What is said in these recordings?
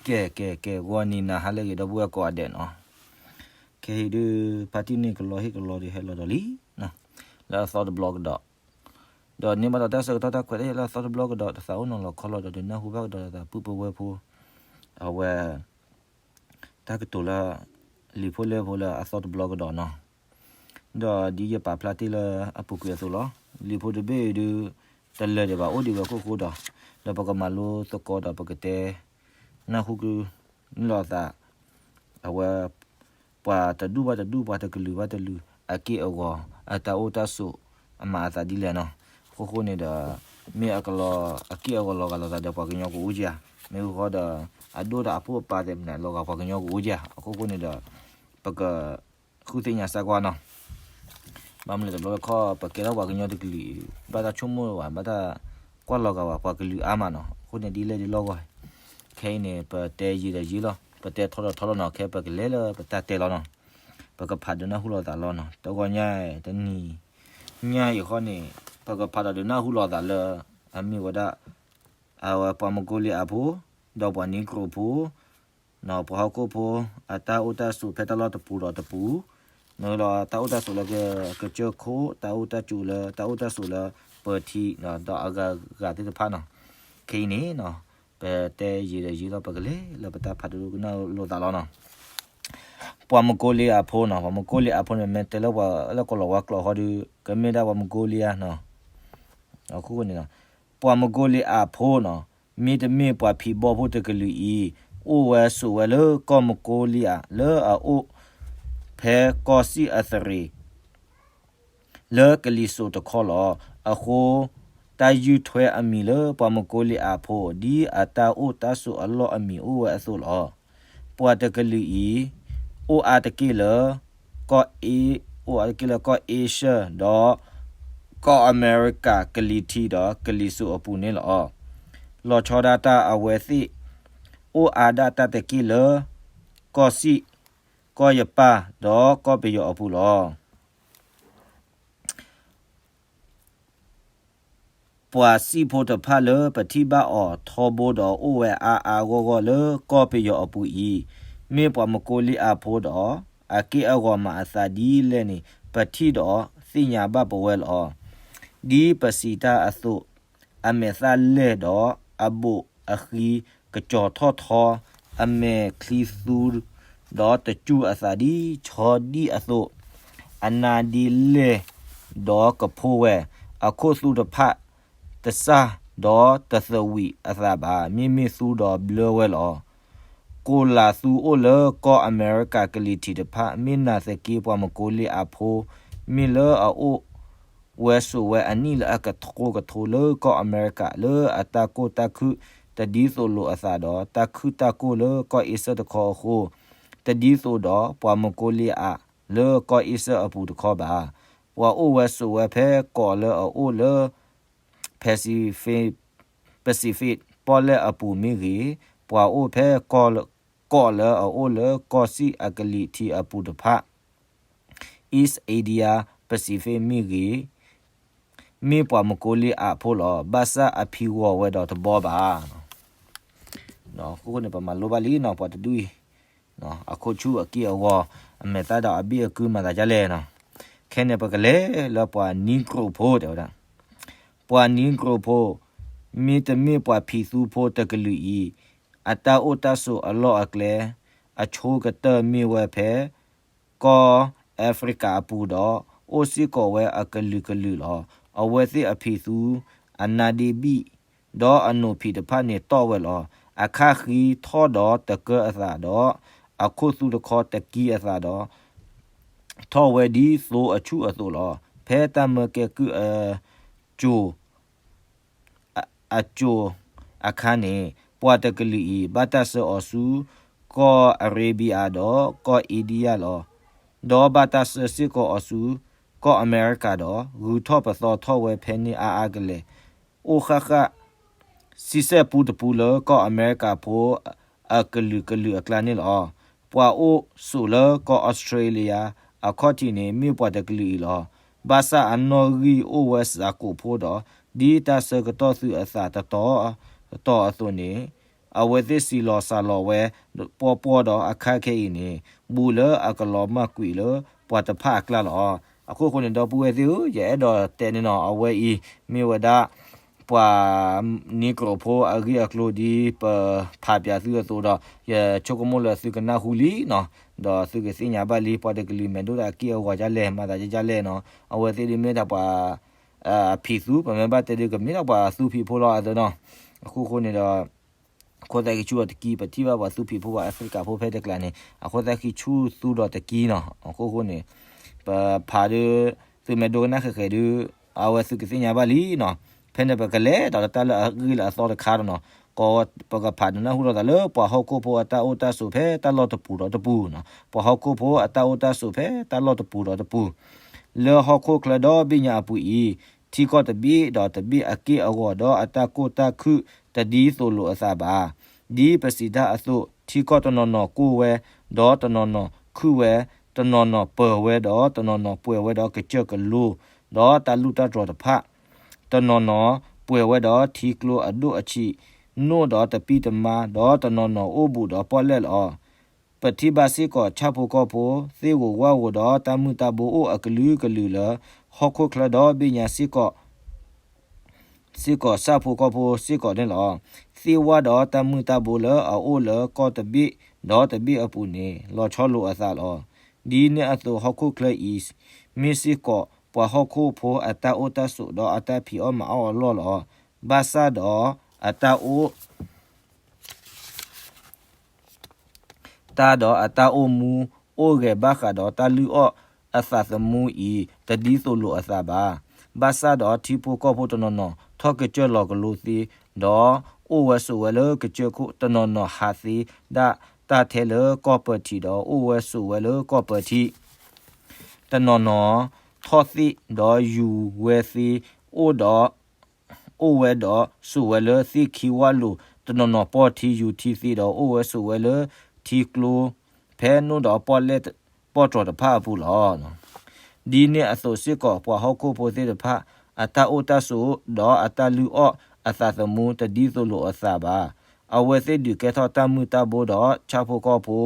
ကဲ ကဲ ကဲ ဂီၤနံၤနၤဟါလၢအဂ့ၤ ဒီပုၢ်ဝဲၢ်ကိးဂၤဒဲးနီၤ, ခဲအံၤဒုး ဖါတံၢ်န့ၣ်ကလီဟ့ၣ်ကလီဒီးဟဲလီၤဒီးလံ, လၢအသီတဘျီကဒီး, ဒီးန့ၢ်ဘၣ်ဒီးတၢ်ဆၢကတီၢ်တၢ်ခွဲးတၢ်ယာ်လၢအသီတဘျီကဒီး တသးအိၣ်နီၤလီၤခီလီၤဒီး ဒုးနၢ်ဟူဘၣ်ကဒီးသးပုၢ်ပုၢ်ဝဲၢ်ဖိ, အဝဲ တၢ်ကတိၤလၢ လံာ်ဖိလဲၢ်ဖိလၢအသီတဘျီကဒီးနီၤ, ဒီးဒ်ယပာ်ဖျါတ့ၢ်လၢအပူၤကွံာ်အသိးလီၤ. လံာ်ဖိတဘ့ၣ်အံၤဒုး တလၢာ်ဒံးဘၣ် အိၣ်ဒံးဝဲခိၣ်ဃိဒီး, ဒီးပကမၤလိသကိးဒီးပကတဲ နၢ်ဟူက န့ၢ်လိာ်သး အဝဲ ပှၤတဒူၣ်ဘၣ်တဒူၣ် ပှၤတကလုာ်ဘၣ်တကလုာ် အက့ၢ်အဂီၤ အတၢ်အိၣ်တၢ်ဆိး အမၤအသးဒ်လဲၣ်နီၤ. အခိၣ်ဃိန့ၣ်ဒီး မ့ၢ်အကလီၤ အက့ၢ်အဂီၤလီၤဂာ်လိာ်သးဒီးပှၤကညီကအိၣ်က့ဧါ, မ့ၢ်ဃီဒီး အဒိၣ်ဒီးအဖိအပၢ်သ့ၣ်မနုၤ လီၤဂာ်ပှၤကညီကအိၣ်က့ဧါ. အခိၣ်ဃိန့ၣ်ဒီး ပက ဃုသ့ၣ်ညါစၢ်ကွၢ်နီၤ. ဘၣ်မနုၤလဲၣ်တဘျီတခီၣ် ပကဲထီၣ်ပှၤကညီတကလုာ်အံၤ ဘၣ်တၢ်ဆိကမိၣ်ဝဲ ဘၣ်တၢ်ကွၢ်လီၤဂာ်ဝဲ ပှၤကလုာ်အါမးနီၤ. အဃိန့ၣ်ဒ်လဲၣ်ဒ်လဲၣ်ဂီၢ် ခဲအံၤန့ၣ် ပတဲယံာ်ဒီးယံာ်လီၤ, ပတဲထီဒီးထီလီၤနီၤ. ခဲပကလဲၤလၢပတၢ်တဲလီၤနီၤ, ပကဖးဒုးနၢ်ဟူလိာ်သးလီၤနီၤ. တဂီၤညါ တနံၤညါအံၤဃီန့ၣ် ပကဖးဒီးဒုးနၢ်ဟူလိာ်သးလၢ အမ့ၢ်ဝဲဒၣ် အဝဲပှၤမကိလံအါဖိ ဒီးပှၤနံကြိးဖိ ပှၤဟီၣ်ခိၣ်ဖိ အတၢ်အိၣ်တၢ်ဆိးဖဲတၢ်လီၢ်တပူၤဒီးတပူၤ, မ့ၢ်လီၤ တၢ်အိၣ်တၢ်ဆိးလၢကစၢၢ်ခိၣ်, တၢ်အိၣ်တၢ်ဆိးလၢ တၢ်အိၣ်တၢ်ဆိးလၢပထံ ဒီးအဂၤဂၤသ့ၣ်တဖၣ်နီၤ. ခဲအံၤန့ၣ် ပတဲယံာ်ဒီးယံာ်လီၤ ပကလဲၤလၢပတၢ်ဖးဒိၣ်ကနၣ်လိာ်သးလီၤနီၤ. ပှၤမကိလံအါဖိနီၤ, ပှၤမကိလံအါဖိန့ၣ် မ့ၢ်တဲလၢပှၤလၢကလီၤဝါကျိာ်ဃီဒီး ကမ့ၢ်ဒၣ်ပှၤမကိလံအါနီၤ. အဃိန့ၣ် ပှၤမကိလံအါဖိနီၤ, မ့တမ့ၢ်ပှၤဖံးဘီဖိတကလုာ်အံၤ အိၣ်ဝဲဆိးဝဲလၢကီၢ်မကိလံအါ လၢအအိၣ်ဖဲကီၢ်စံၣ်အသရ့ၤ လၢကလံၤစိးတခီလီၤ. အဃိ တၢ်ယုၢ်ထွဲအမံၤလၢပှၤမကိလံအါဖိ ဒ်အတၢ်အိၣ်တၢ်ဆိးအလီၢ်အမံၤအိၣ်ဝဲအသိးလီၤ. ပှၤတကလုာ်အံၤ အိၣ်အါတက့ၢ်လၢ ကီၢ်အ့, အိၣ်အါတက့ၢ်လၢကီၢ်အ့ရှၢၣ် ဒီး ကီၢ်အမဲရကၤကလံၤထံးဒီးကလံၤစိးအပူၤန့ၣ်လီၤ. လီၤဆီဒၣ်တၢ်အဝဲသ့ၣ် အိၣ်အါဒၣ်တၢ်တက့ၢ်လၢ ကီၢ်စံၣ်, ကီၢ်ယပၣ် ဒီးကီၢ်ပယီၤအပူၤလီၤ. ပှၤစံၣ်ဖိတဖၣ်လၢပထံၣ်ဘၣ်အီၤထီဘိဒီးအိၣ်ဝဲအါအါဂီၢ်ဂီၢ်လၢကီၢ်ပယီၤအပူၤအံၤ, မ့ၢ်ပှၤမကိလံအါဖိဒီး အက့ၢ်အဂီၤမၤအသးဒ်လဲၣ်န့ၣ် ပထံၣ်ဒီးသ့ၣ်ညါဘၣ်ပဝဲလီၤ. ဒ်ပစံးတၢ်အသိး, အမဲာ်သၣ်လဲၢ်ဒီးအဘိးအဃံကကၠီၤထီၣ်ထီ, အမဲာ်ချံသူ ဒီးတစူၢ်အသးဒ်ဆီဒံၣ်အသိး, အနါဒ့လဲၢ်ဒီးကဖိဝဲ, အခိၣ်သူတဖၣ်တစၢ်ဒီးတသဝံးအသးဘၣ်, မ့မ့ၢ်သူဒီးဘျၢဝဲလီၤ. ကိးလးသူအိၣ်လၢကီၢ်အမဲရကၤကလံၤထံးတဖၣ် မ့ၢ်နာ်သက့ပှၤမကိလံအါဖိ မ့ၢ်လၢအအိၣ်ဝဲဆိးဝဲအနံၣ်လၢအကထိကထိလၢကီၢ်အမဲရကၤ လၢအတၢ်ကိၢ်တၢ်ခုၣ်တဒ်သိးလိာ်အသးဒီး တၢ်ခုၣ်တၢ်ကိၢ်လၢကီၢ်အ့စၢၣ်တခီအဃိ, တဒ်သိးဒီးပှၤမကိလံအါလၢကီၢ်အ့စၢၣ်အပူၤတခီဘၣ်. ပှၤအိၣ်ဝဲဆိးဝဲဖဲကီးလၢအအိၣ်လၢ Pacific, Pacific ပီၣ်လဲၣ်အပူၤမ့ၢ်ဂ့ၤ, ပှၤအိၣ်ဖဲကီးလၢအအိၣ်လၢကီၢ်စံၣ်အကလံၤထံးအပူၤတဖၣ် East Asia Pacific မ့ၢ်ဂ့ၤ, မ့ၢ်ပှၤမကိလံအါဖိလီၤ. ဘၣ်ဆၣ်အဖံးဂီၤဝဲဒီးတဘီဘၣ်. အဃိန့ၣ် ပမၤလိဘၣ်လံနီၤ ပှၤတဒူၣ်အံၤ အခိၣ်ဆူၣ်အက့ၢ်အဂီၤ အမဲာ်သၣ်ဒီးအဘ့ၣ်အကုမၤသးဒ်လဲၣ်နီၤ. ခဲန့ၣ် ပကလဲၤလၢပှၤနံကြိးဖိတဲဝဲဒၣ် ပှၤနံကြိးဖိ မ့တမ့ၢ်ပှၤဖံးသူဖိတကလုာ်အံၤ အတၢ်အိၣ်တၢ်ဆိးအလီၢ်အကျဲ အဆိကတၢၢ်မ့ၢ်ဝဲဖဲ ကီၢ်အၤဖရံကၤအပူၤဒီး အိၣ်စ့ၢ်ကီးဝဲအကလုာ်ကလုာ်လီၤ. အဝဲသ့ၣ်အဖံးသူ အနါဒ့ဘံၣ် ဒီးအနိးဖံးတဖၣ်န့ၣ်တီၣ်ဝဲလီၤ. အခါဃံထီၣ်ဒီးတကၢအသးဒီး အခိၣ်သူတခီတကံအသးဒီး ထီၣ်ဝဲဒ်သိအဆူၣ်အသိးလီၤ. ဖဲတၢ်မၢကဲကုၢ်အစိၤ အစိၤအခါန့ၣ် ပှၤတကလုာ်အံၤ ဘၣ်တၢ်ဆှၢအီၤဆူ ကီၢ်အရ့ဘံယၤဒီးကီၢ်အ့ဒံယၣ်လီၤ. ဒီးဘၣ်တၢ်ဆှၢစ့ၢ်ကီးအီၤဆူ ကီၢ်အမဲရကၤဒီး ဂုၤထီၣ်ပသီထီၣ်ဝဲဖဲန့ၣ်အါအါကလဲာ် အိၣ်ဃၣ်ဃၣ် ဆံဆဲၣ်ပူတပူလၢကီၢ်အမဲရကၤဖိ အကလုာ်ကလုာ်အကျါန့ၣ်လီၤ. ပှၤအိၣ်ဆိးလၢကီၢ်အီစထြ့လယါအခီၣ်ထံးန့ၣ် မ့ၢ်ပှၤတကလုာ်အံၤလီၤ. ဘၣ်ဆၣ်အနီၣ်ဂံၢ်အိၣ်ဝဲစှၤကိးဖိဒီး ဒ်တၢ်ဆၢကတီၢ်သုးအသးတတီၤတတီၤအသိးန့ၣ် အဝဲသ့ၣ်စံးလီၤစၢ်လီၤဝဲ ပှီၢ်ပှီၢ်ဒီးအခါခဲအံၤန့ၣ် ဘူးလၢအကလီၤမၢ်ကွံာ်လၢပှၤတဖၣ်အကျါလီၤ. အဃိဃိန့ၣ် ဒီပုၢ်ဝဲၢ်သ့ၣ်ဧၢ, ယအဲၣ်ဒိးတဲန့ၣ်နီၤ အဝဲအံၤ မ့ၢ်ဝဲဒၣ် ပှၤနံၤကြိးဖိအဂ့ၢ်အကျိၤဒ်ပဖးပၠးသုအသိးဒီး ယဆိကမိၣ်လၢသုကနၢ်ဟူလံနီၤ, ဒီးသုကသ့ၣ်ညါဘၣ်လံ ပှၤတကလုာ်မဲာ်ဒိၣ်တၢ်အက့ၢ်အဂီၤဒ်လဲၣ် မၤသးဒ်လဲၣ်နီၤ, အဝဲသ့ၣ်ဒ်မ့ၢ်တၢ်ပှၤ အဖံးသူ ပမ့ၢ်ဘၣ်တဲဒ်ကမ့ၢ်တၢ်ပှၤသူဖံးဖိလီၤအသိးနီၤ, အဃိဃိန့ၣ်ဒီး အခိၣ်သၣ်ဃံဆူၣ်ဒီးတကံ ပထံၣ်ဘၣ်ပှၤသူဖံးဖိပှၤအဖရံကၤဖိဖဲတကျါန့ၣ် အခိၣ်သၣ်ဃံဆူၣ်သူဒီးတကံနီၤ, အဃိဃိန့ၣ် ပဖးဒ် သုမဲာ်ဒိကနၣ်ဃဲးဃဲးဒ် အဝဲသုကသ့ၣ်ညါဘၣ်လံနီၤ, ဖဲန့ၣ်ပကလဲၤဒီးတၢ်လၢအဂ့ၢ်လၢအသီတခါဒီးနီၤ, ကီး ပကဖးဒိးနၢ်ဟူလိာ်သးလၢပှၤဟီၣ်ခိၣ်ဖိအတၢ်အိၣ်တၢ်ဆိးဖဲတၢ်လီၢ်တပူၤဒီးတပူၤနီၤ, ပှၤဟီၣ်ခိၣ်ဖိအတၢ်အိၣ်တၢ်ဆိးဖဲတၢ်လီၢ်တပူၤဒီးတပူၤ လၢဟီၣ်ခိၣ်ချၢဒီဘ့ၣ်ညါအပူၤအံၤ, ထံကီၢ်တဘ့ၣ်ဒီးတဘ့ၣ်အက့ၢ်အဂီၤဒီးအတၢ်ကိၢ်တၢ်ခုၣ်တဒ်သိးလိာ်အသးဘၣ်. ဒ်ပစံးတၢ်အသိး, ထံကီၢ်တနီၤနီၤကိၢ်ဝဲ, ဒီးတနီၤနီၤခုၣ်ဝဲ, တနီၤနီၤပၢၤဝဲဒီးတနီၤနီၤပှဲၤဝဲဒီးကစၢၢ်ကလိ, ဒီးတၢ်လူၢ်တၢ်တြီၤတဖၣ်, တနီၤနီၤပှဲၤဝဲဒီးထံကျိအဒိၣ်အဆံး, နိၣ်ဒီးတပံၢ်တမါ, ဒီးတနီၤနီၤအိၣ်ဘူးဒီးပီၣ်လဲၣ်လီၤ. ပထံၣ်ဘၣ်စ့ၢ်ကီးဆၣ်ဖိကီၢ်ဖိ သ့ၣ်ဂိၤဝၣ်ဂိၤဒီးတၢ်မုၢ်တၢ်ဘိအိၣ်အကလုာ်ကလုာ်လၢ ဟီၣ်ခိၣ်ချၢဒီဘ့ၣ်ညါစ့ၢ်ကီး စ့ၢ်ကီးဆၣ်ဖိကီၢ်ဖိစ့ၢ်ကီးန့ၣ်လီၤ. သ့ၣ်ဝၣ်ဒီးတၢ်မုၢ်တၢ်ဘိလၢအအိၣ်လၢကီၢ်တဘ့ၣ်ဒီးတဘ့ၣ်အပူၤန့ၣ် လီၤဆီလိာ်အသးလီၤ. ဒ်န့ၣ်အသိးဟီၣ်ခိၣ်ချၢအံၤ မ့ၢ်စ့ၢ်ကီးပှၤဟီၣ်ခိၣ်ဖိအတၢ်အိၣ်တၢ်ဆိးဒီးအတၢ်ဖံးအီၣ်မၤအီၣ်အလီၢ်လီၤ. ဘၣ်ဆၣ်ဒီးအတၢ်အိၣ် တၢ်ဒီးအတၢ်အိၣ်မူ အိၣ်ဂဲၤဘၣ်ဃးဒီးတၢ်လုၢ်အီၣ်အသးသမူအံၤ တဒ်သိးလိာ်အသးဘၣ်. ဘၣ်ဆၣ်ဒီးထံဖိကီၢ်ဖိတနီၤနီၤ ထီၣ်ကစၢၢ်လီၤကလိသ့, ဒီးအိၣ်ဝဲဆိးဝဲလၢကစၢၢ်ခိၣ်, တနီၤနီၤဟးသ့ဒၣ်တၢ်ထဲလၢကီၢ်ပၢၤထံး ဒီးအိၣ်ဝဲဆိးဝဲလၢကီၢ်ပၢၤထံး တနီၤနီၤထီၣ်သ့ၣ် ဒီးယူၤဝဲသ့, အိၣ်ဒီး အိၣ်ဝဲဒီးဆိးဝဲလၢသ့ၣ်ခံဝၣ်လိၤ, တနီၤနီၤပီၢ်ထံယူၤထံသ့ဒီးအိၣ်ဝဲဆိးဝဲလၢထံကျိ ဖဲနိၣ်ဒီးပီၣ်လဲၣ် ပီၣ်တြီၤတဖၣ်အပူၤလီၤ. ဒ်န့ၣ်အသိးစ့ၢ်ကီး ပှၤဟီၣ်ခိၣ်ဖိသ့ၣ်တဖၣ် အတၢ်အိၣ်တၢ်ဆိး ဒီးအတၢ်လုၢ်အီၣ်အသးသမူတဒ်သိးလိာ်အသးဘၣ်. အဝဲသ့ၣ်ဒုးကဲထီၣ်တၢ်မုၢ်တၢ်ဘိဒီးဆၣ်ဖိကီၢ်ဖိ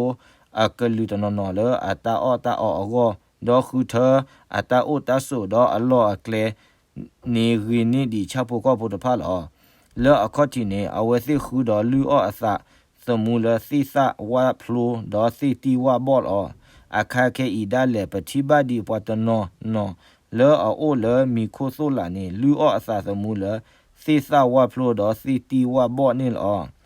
အကလုာ်တနီၤနီၤလၢအတၢ်အီၣ်တၢ်အီအဂီၢ်, ဒီးဃုထၢအတၢ်အိၣ်တၢ်ဆိးဒီးအလီၢ်အကျဲ န့ၣ်ဂ့ၤန့ၢ်ဒံးဆၣ်ဖိကီၢ်ဖိတဖၣ်လီၤ. လၢအခီၣ်ထံးန့ၣ် အဝဲသ့ၣ်ဃုဒီးလုၢ်အီၣ်အသးသမူလၢသ့ၣ်သၣ်ဝၣ်ဖျိ ဒီးသ့ၣ်တံၢ်ဝၣ်ဘီၣ်လီၤ. အခါခဲအံၤဒၣ်လဲာ် ပထံၣ်ဘၣ်ဒံးပှၤတနီၤနီၤလၢအအိၣ်လၢမံၤခိၣ်သိၣ်လာ်န့ၣ် လုၢ်အီၣ်အသးသမူလၢသ့ၣ်သၣ်ဝၣ်ဖျိဒီးသ့ၣ်တံၢ်ဝၣ်ဘီၣ်န့ၣ်လီၤ.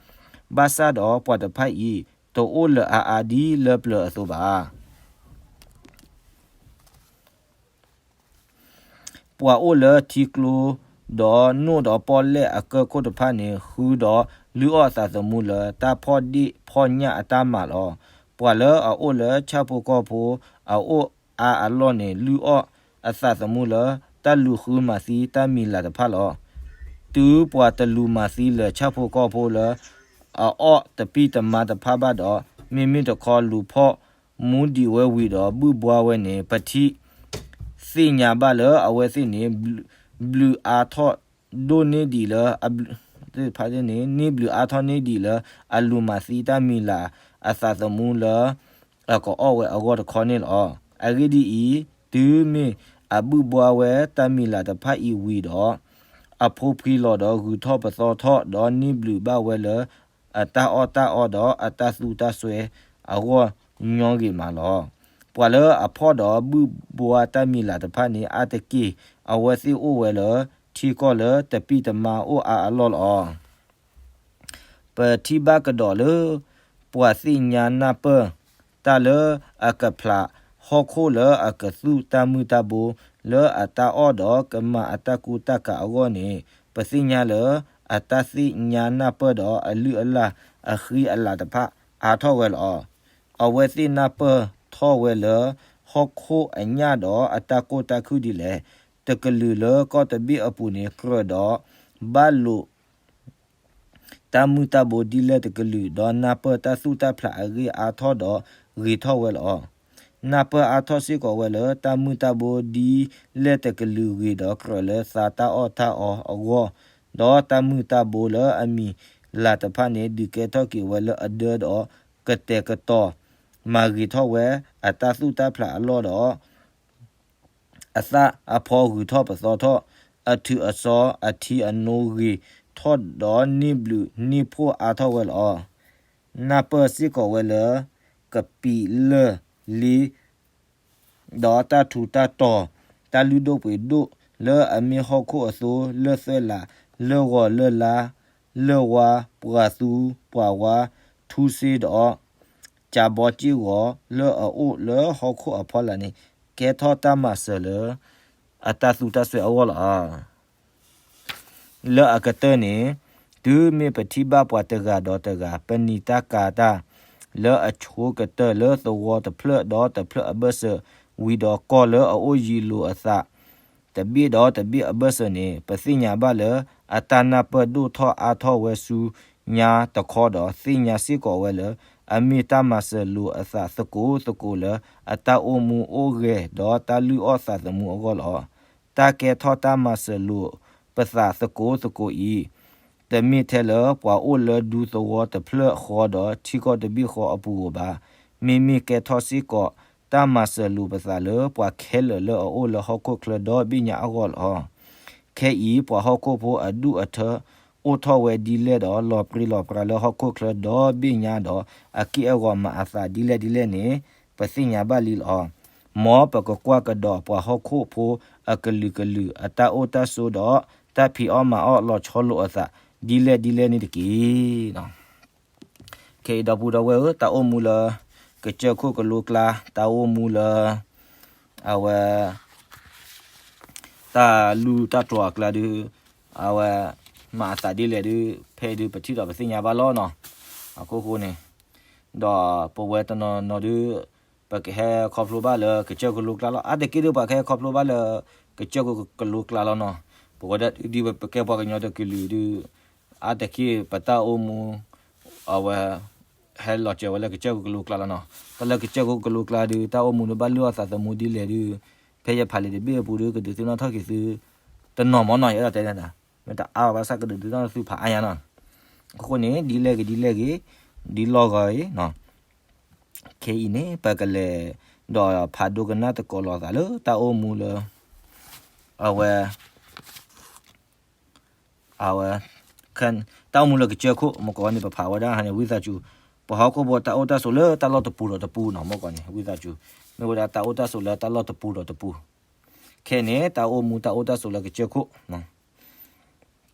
ဘၣ်ဆၣ်ဒီးပှၤတဖၣ်အံၤ တအိၣ်လၢအအါဒ်လၢပျၢၤအသိးဘၣ်. ပှၤအိၣ်လၢထံကျိ ဒီးနိၣ်ဒီးပီၣ်လဲၣ်အကၢၢ်ခိၣ်တဖၣ်န့ၣ် ဃုဒီးလုၢ်အီၣ်အသးသမူလၢတၢ်ဖီၣ်ဒ့ၣ်ဖီၣ်ညၣ်အတၢ်မၤလီၤ. ပှၤလၢအအိၣ်လၢဆၣ်ဖိကီၢ်ဖိအအိၣ်အါအလီၢ်န့ၣ် လုၢ်အီၣ်အသးသမူလၢတၢ်လူၤဃုမၤသံတၢ်မံၤလၤတဖၣ်လီၤ. တုၤပှၤတလူၤမၤသံလၢၤဆၣ်ဖိကီၢ်ဖိလၢ အအီၣ်တပံၢ်တမါတဖၣ်ဘၣ်ဒီး မ့မ့ၢ်တခီလူၤဖီၣ်မူဒံးဝဲဝံၤဒီးဘုၣ်ဘှါဝဲန့ၣ် ပထံၣ်သ့ၣ်ညါဘၣ်လၢအဝဲသ့ၣ်န့ၣ် ဘျုးအါထီၣ်ဒိၣ်န့ၢ်ဒံးလၢ သ့ၣ်တဖၣ်န့ၣ် န့ၢ်ဘျုးအါထီၣ်န့ၢ်ဒံးလၢအလူၤမၤသံတၢ်မံၤလၤအသးသမူလၢ အကအီၣ်ဝဲအဂီၢ်တခီန့ၣ်လီၤ. အဂ့ၢ်ဒ်အံၤ, တုၤမ့ၢ်အဘုၣ်ဘှါဝဲတၢ်မံၤလၤတဖၣ်အံၤဝံၤဒီး အဖိဖှံလီၤဒီးဂုၤထီၣ်ပသီထီၣ် ဒီးန့ၢ်ဘျုးဘၣ်ဝဲလၢ အတၢ်အီၣ်တၢ်အီဒီးအတၢ်သူတၢ်စွဲအဂီၢ်ညီဂ့ၤမးလီၤ. ပှၤလၢအဖီၣ်ဒီးဘုၣ်ဘှါတၢ်မံၤလၤတဖၣ်န့ၣ် အါတက့ၢ် အဝဲသ့ၣ်အိၣ်ဝဲလၢထံကီၢ်လၢတပံၢ်တမါအိၣ်အါအလီၢ်လီၤ. ပထံၣ်ဘၣ်ကဒီးလၢ ပှၤသ့ၣ်ညါနၢ်ပၢၢ်တၢ်လၢအကဖျးဟီၣ်ခိၣ်လၢအကသူၣ်တၢ်မုၢ်တၢ်ဘိ လၢအတၢ်အီၣ်ဒီးကမၤအတၢ်ကူတၢ်ကၤအဂီၢ်န့ၣ် ပသ့ၣ်ညါလၢ အတၢ်သ့ၣ်ညါနၢ်ပၢၢ်ဒီးအလုၢ်အလၢ်အဃံအလၤတဖၣ်အါထီၣ်ဝဲလီၤ. အဝဲသ့ၣ်နၢ်ပၢၢ်ထီၣ်ဝဲလၢ ဟီၣ်ခိၣ်အညၣ်ဒီးအတၢ်ကိၢ်တၢ်ခုၣ်ဒ်လဲၣ်, တကလုာ်လၢကီၢ်တဘ့ၣ်အပူၤန့ၣ် ကြၢးဒီးဘၣ်လိာ် တၢ်မုၢ်တၢ်ဘိဒ်လဲၣ်တကလုာ်, ဒီးနၢ်ပၢၢ်တၢ်သူၣ်တၢ်ဖျးအဂ့ၢ်အါထီၣ်ဒီးဂ့ၤထီၣ်ဝဲလီၤ. နၢ်ပၢၢ်အါထီၣ်စ့ၢ်ကီးဝဲလၢ တၢ်မုၢ်တၢ်ဘိဒ်လဲၣ်တကလုာ်ဂ့ၤဒီးကြၢးလၢသါတၢ်အီၣ်တၢ်အီအဂီၢ်, ဒီးတၢ်မုၢ်တၢ်ဘိလၢအမံၤ လၢ်တဖၣ်န့ၣ် ဒုးကဲထီၣ်က့ၤဝဲလၢအဒၢဒီး ကတဲာ်ကတီၤ မၤဂ့ၤထီၣ်ဝဲ အတၢ်သူၣ်တၢ်ဖျးအလီၢ်ဒီး အသၣ်အဖီဂုၤထီၣ်ပသီထီၣ်, အထုးအစီအထံအနိဂ့ၤထီၣ်ဒီးန့ၢ်ဘျုးန့ၢ်ဖှိၣ်အါထီၣ်ဝဲလီၤ. နၢ်ပၢၢ်စ့ၢ်ကီးဝဲလၢ ကပံာ်လၢၢ်လ့ ဒီးတၢ်ထူးတၢ်တီၤ တၢ်လုၢ်ဒိၣ်ပှ့ၤဒိၣ် လၢအမ့ၢ်ဟီၣ်ခိၣ်အသိ လၢၢ်သွဲၣ်လး လၢၢ်ဂီၤလၢၢ်လါ လၢၢ်ဝါ ပှၤသူပှၤဝါ ထူစ့ဒီး ကၠၤဘီစ့ၣ်ဂီၤ လၢအအိၣ်လၢဟီၣ်ခိၣ်အဖီလာ်န့ၣ် ကဲထီၣ်တၢ်မၤစၢၤလၢ အတၢ်သူတၢ်စွဲအဂီၢ်လီၤ. လၢအကတၢၢ်န့ၣ် တုၤမ့ၢ်ပထံၣ်ဘၣ်ပှၤတဂၤဒီးတဂၤ ပနံာ်တၢ်ကၤတၢ် လၢအဆိကတၢၢ်လၢသဝီတဖျၢၣ်ဒီးတဖျၢၣ်အဘၢၣ်စၢၤ ဝံၤဒီးကီၢ်လၢအအိၣ်ယံၤလိာ်အသး တဘ့ၣ်ဒီးတဘ့ၣ်အဘၢၣ်စၢၤန့ၣ် ပသ့ၣ်ညါဘၣ်လၢ အတၢ်နၢ်ပၢၢ်ဒိၣ်ထီၣ်အါထီၣ်ဝဲဆူညါတခီဒီး သ့ၣ်ညါစ့ၢ်ကီးဝဲလၢ အမ့ၢ်တၢ်မၤစၢၤလိာ်အသးသကိးသကိးလၢ အတၢ်အိၣ်မူအိၣ်ဂဲၤဒီးတၢ်လုၢ်အီၣ်သးသမူအဂီၢ်လီၤ. တၢ်ကဲထီၣ်တၢ်မၤစၢၤလိာ်ပသးသကိးသကိးအံၤ တမ့ၢ်ထဲလၢပှၤအိၣ်လၢဒူသဝီတဖျၢၣ်ဃီဒီးထံကီၢ်တဘ့ၣ်ဃီအပူၤဧိၤဘၣ်. မ့မ့ၢ်ကဲထီၣ်စ့ၢ်ကီး တၢ်မၤစၢၤလိာ်ပသးလၢပှၤခဲလၢာ်လၢအအိၣ်လၢဟီၣ်ခိၣ်ချၢဒီဘ့ၣ်ညါအဂီၢ်လီၤ. ခဲအံၤ ပှၤဟီၣ်ခိၣ်ဖိအဒူၣ်အထၢ အိၣ်ထီၣ်ဝဲဒ်လဲၣ်ဒီး လီၤပြံလီၤပြါလၢဟီၣ်ခိၣ်ချၢဒီဘ့ၣ်ညါဒီး အက့ၢ်အဂီၤမၤအသးဒ်လဲၣ်ဒ်လဲၣ်န့ၣ် ပသ့ၣ်ညါဘၣ်လံလီၤ. မ်ပကကွၢ်ကဒီးပှၤဟီၣ်ခိၣ်ဖိအကလုာ်ကလုာ် အတၢ်အိၣ်တၢ်ဆိးဒီး တၢ်ဖံးအီၣ်မၤအီၣ်လီၤဆီလိာ်အသး ဒ်လဲၣ်ဒ်လဲၣ်န့ၣ်တက့ၢ်. ခဲအံၤဒီပုၢ်ဒီဝဲၢ်ဧၢ, တၢ်အိၣ်မူလၢ ကစၢၢ်ခိၣ်ကလိကျါ, တၢ်အိၣ်မူလၢ အဝဲ တၢ်လုၢ်တၢ်တြီၤအကျါဒုး, အဝဲ မၤအသးဒ်လဲၣ်ဒုး ဖဲဒုးပထံၣ်ဒီးပသ့ၣ်ညါဘၣ်လီၤနီၤ. အခိၣ်ဃိန့ၣ် ဒီးပဝဲတနီၤနီၤဒုး ပကဟဲခီဖျိဘၣ်လၢကစၢၢ်ကလိကျါလီၤ. အါတက့ၢ်ဒုး ပှၤကဟဲခီဖျိဘၣ်လၢ ကစၢၢ်ကလိကျါလီၤနီၤ. ပဝဲဒၣ်ဒ်ပကဲပှၤကညီတကလုာ်ဒုး အါတက့ၢ်ပတၢ်အိၣ်မူ အဝဲ ဟဲလီၤစၢၤဝဲလၢကစၢၢ်ခိၣ်ကလိကျါလီၤနီၤ. တၢ်လၢကစၢၢ်ခိၣ်ကလိကျါဒုး တၢ်အိၣ်မူဒုးဘၣ်လုၢ်အီၣ်သးသမူဒ်လဲၣ်ဒုး ဖဲယဖးလံာ်တဘ့ၣ်အပူၤဒုး ကဒုးသ့ၣ်နီၣ်ထီၣ်က့ၤသု တနီၤမနီၤ ယအဲၣ်ဒိးတဲန့ၣ် မ့ၢ်တအါဘၣ်ဆၣ်ကဒုးသ့ၣ်နီၣ်သုဖးအါညါနီၤ. အဃိန့ၣ် ဒ်လဲၣ်ဂ့ၤဒ်လဲၣ်ဂ့ၤ ဒ်လီၢ်ဂီၤအံၤနီၤ ခဲအံၤန့ၣ် ပကလဲၤဒီးဖးဒိကနၣ်သကိးလိာ်သးလၢတၢ်အိၣ်မူလၢ အဝဲ အဝဲ တၢ်အိၣ်မူလၢကစၢၢ်ခိၣ် မ့ၢ်ကီးန့ၣ် ပဖးဝဲဒၣ်န့ၣ် ဝံသးစူၤ ပှၤဟီၣ်ခိၣ်ဖိတၢ်အိၣ်တၢ်ဆိးလၢတၢ်လီၢ်တပူၤဒီးတပူၤနီၤ မ့ၢ်ကီးန့ၣ် ဝံသးစူၤ မ့ၢ်ဝဲဒၣ်တၢ်အိၣ်တၢ်ဆိးလၢတၢ်လီၢ်တပူၤဒီးတပူၤ ခဲန့ၣ် တၢ်အိၣ်မူတၢ်အိၣ်တၢ်ဆိးလၢကစၢၢ်ခိၣ်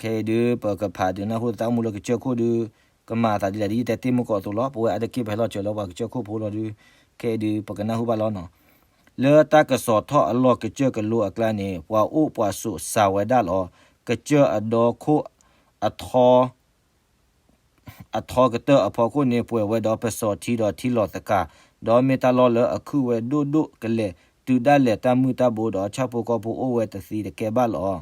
ခဲအံၤဒုး ပကဖးဒုးနၢ်ဟူတၢ်အိၣ်မူလၢကစၢၢ်ခိၣ်ဒုး ကမၤအသးဒ်လဲၣ်ဒ်ယတဲတ့ၢ်မ့ၢ်ကီးအသိးလီၤ. ပဝဲအါတက့ၢ်ပဟဲလီၤစၢၤလၢပှၤကစၢၢ်ခိၣ်ဖိလီၤဒုး ခဲအံၤဒုး ပကနၢ်ဟူဘၣ်လီၤနီၤ. လၢတၢ်ကစီၤထီၣ်အလီၢ်ကစၢၢ်ကလိအကျါန့ၣ် ပှၤအိၣ်ပှၤဆိးစှၤဝဲဒၣ်လီၤ. ကစၢၢ်အဒီခိၣ်အထီ အထီကတၢၢ်အဖီခိၣ်န့ၣ် ပှဲၤဝဲဒီးပစီၤထံဒီးထံလီၤသကၤ, ဒီးမ့ၢ်တၢ်လီၢ်လၢအခုၣ်ဝဲဒိၣ်ဒိၣ်ကလဲာ် တုၤဒၣ်လဲာ်တၢ်မုၢ်တၢ်ဘိဒီးဆၣ်ဖိကီၢ်ဖိအိၣ်ဝဲတသ့တကဲဘၣ်လီၤ.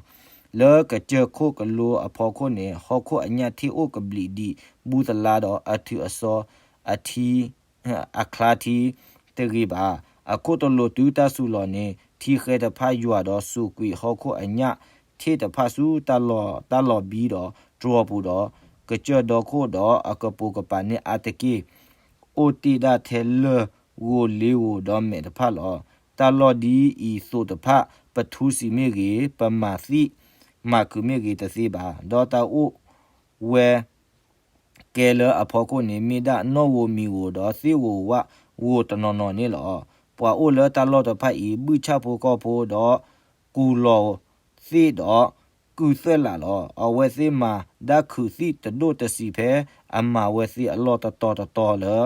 လၢကစၢၢ်ခိၣ်ကလိအဖီခိၣ်န့ၣ် ဟီၣ်ခိၣ်အညၣ်ထံၣ်အိၣ်ကဘျံးဒံး ဘူသလါဒီးအထုးအစီအထံ အချါထံတဂ့ၤဘၣ်. အခိၣ်တလိၤတုၤတၢ်စူၤလီၤန့ၣ် ထံဃဲတဖၣ်ယွၤဒီးစူးကွံာ်ဟီၣ်ခိၣ်အညၣ်ထံၣ်တဖၣ်ဆူတၢ်လီၢ်ဘံဒီးတြီၤပူၤဒီး ကစၢၢ်ဒီခိၣ်ဒီးအကပိာ်ကပၤန့ၣ်အါတက့ၢ် အိၣ်တ့ၢ်ဒၣ်ထဲလၢၢ်ဂိၢ်လ့ဂိၢ်ဒီးမဲးတဖၣ်လီၤ. တၢ်လီၢ်ဒ်အံၤသိးတဖၣ် ပထူစံးမ့ၢ်ဂ့ၤ, ပမၤသံမၤခုးမ့ၢ်ဂ့ၤတသ့ဘၣ်. ဒီးတၢ်အိၣ်ဝဲ ကဲလၢအဖီခိၣ်န့ၣ် မ့ၢ်ဒၣ်နီၣ်ဧိၤမံၤဧိၤဒီးသ့ၣ်ဧိၤဝၣ်ဧိၤတနီၤနီၤန့ၣ်လီၤ. ပှၤအိၣ်လၢတၢ်လီၢ်တဖၣ်အံၤ ဘုၣ်ဆၣ်ဖိကီၢ်ဖိဒီး ကူၢ်လီၤသ့ၣ်ဒီး ကုၢ်သွဲၣ်လးလီၤ. အဝဲသ့ၣ်မၤဒၣ်ခုးသံၣ်တဒိၣ်တဆံးဖဲ အမၤဝဲသ့ၣ်အလီၢ်တတီၤတတီၤလၢ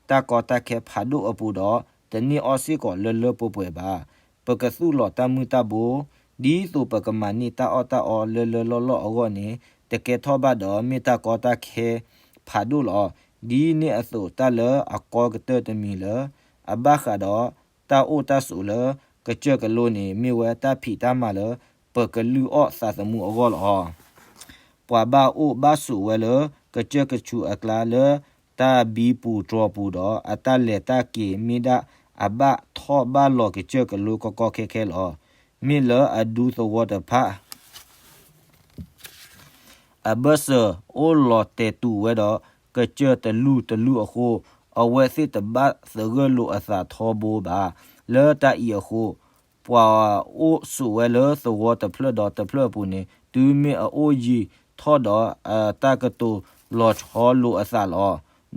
တၢ်ကီတၢ်ခဲဖးဒိၣ်အပူၤဒီး တန့ၢ်အီၣ်စ့ၢ်ကီးလၢလၢပှဲၤပှဲၤဘၣ်. ပကသူၣ်လီၤတၢ်မုၢ်တၢ်ဘိ ဒ်သိးပကမၤန့ၢ်တၢ်အီၣ်တၢ်အီလၢလၢလီၢ်လီၢ်အဂီၢ်န့ၣ် တကဲထီၣ်ဘၣ်ဒီး မ့ၢ်တၢ်ကီတၢ်ခဲဖးဒိၣ်လီၤ. ဒ်န့ၣ်အသိး တၢ်လၢအကီကတၢၢ်တမံၤလၢ အဘၣ်ဃးဒီးတၢ်အိၣ်တၢ်ဆိးလၢကစၢၢ်ကလိန့ၣ် မ့ၢ်ဝဲတၢ်ဖံးတၢ်မၤလၢ ပကလုၢ်အီၣ်သးသမူအဂီၢ်လီၤ. ပှၤဘၣ်အိၣ်ဘၣ်ဆိးဝဲလၢ ကစၢၢ်ကဆူးအကျါလၢ တၢ်ဘံပူၤတြီၤပူၤဒီး အတၢ်လဲၤတၢ်က့ၤမ့ၢ်ဒၣ်အဘၣ်ထီၣ်ဘၣ်လီၤကစၢၢ်ကလိကီကီခဲခဲလီၤ. မ့ၢ်လၢအဒူသဝီတဖၣ် အဘၢၣ်စၢၤအိၣ်လီၤတဲာ်တူာ်ဝဲဒီး ကစၢၢ်တလူၢ်တလူၢ်အဃိ, အဝဲသ့ၣ်တဘၣ်သဂၢၢ်လိာ်အသးထီဘိဘၣ်. လၢတၢ်အံၤအဃိ, ပှၤအိၣ်ဆိးဝဲလၢသဝီတဖျၢၣ်ဒီးတဖျၢၣ်အပူၤန့ၣ် တုၤမ့ၢ်အအိၣ်ယံာ်ထီၣ်ဒီး အတၢ်ကတိၤလီၤဆီလိာ်အသးလီၤ.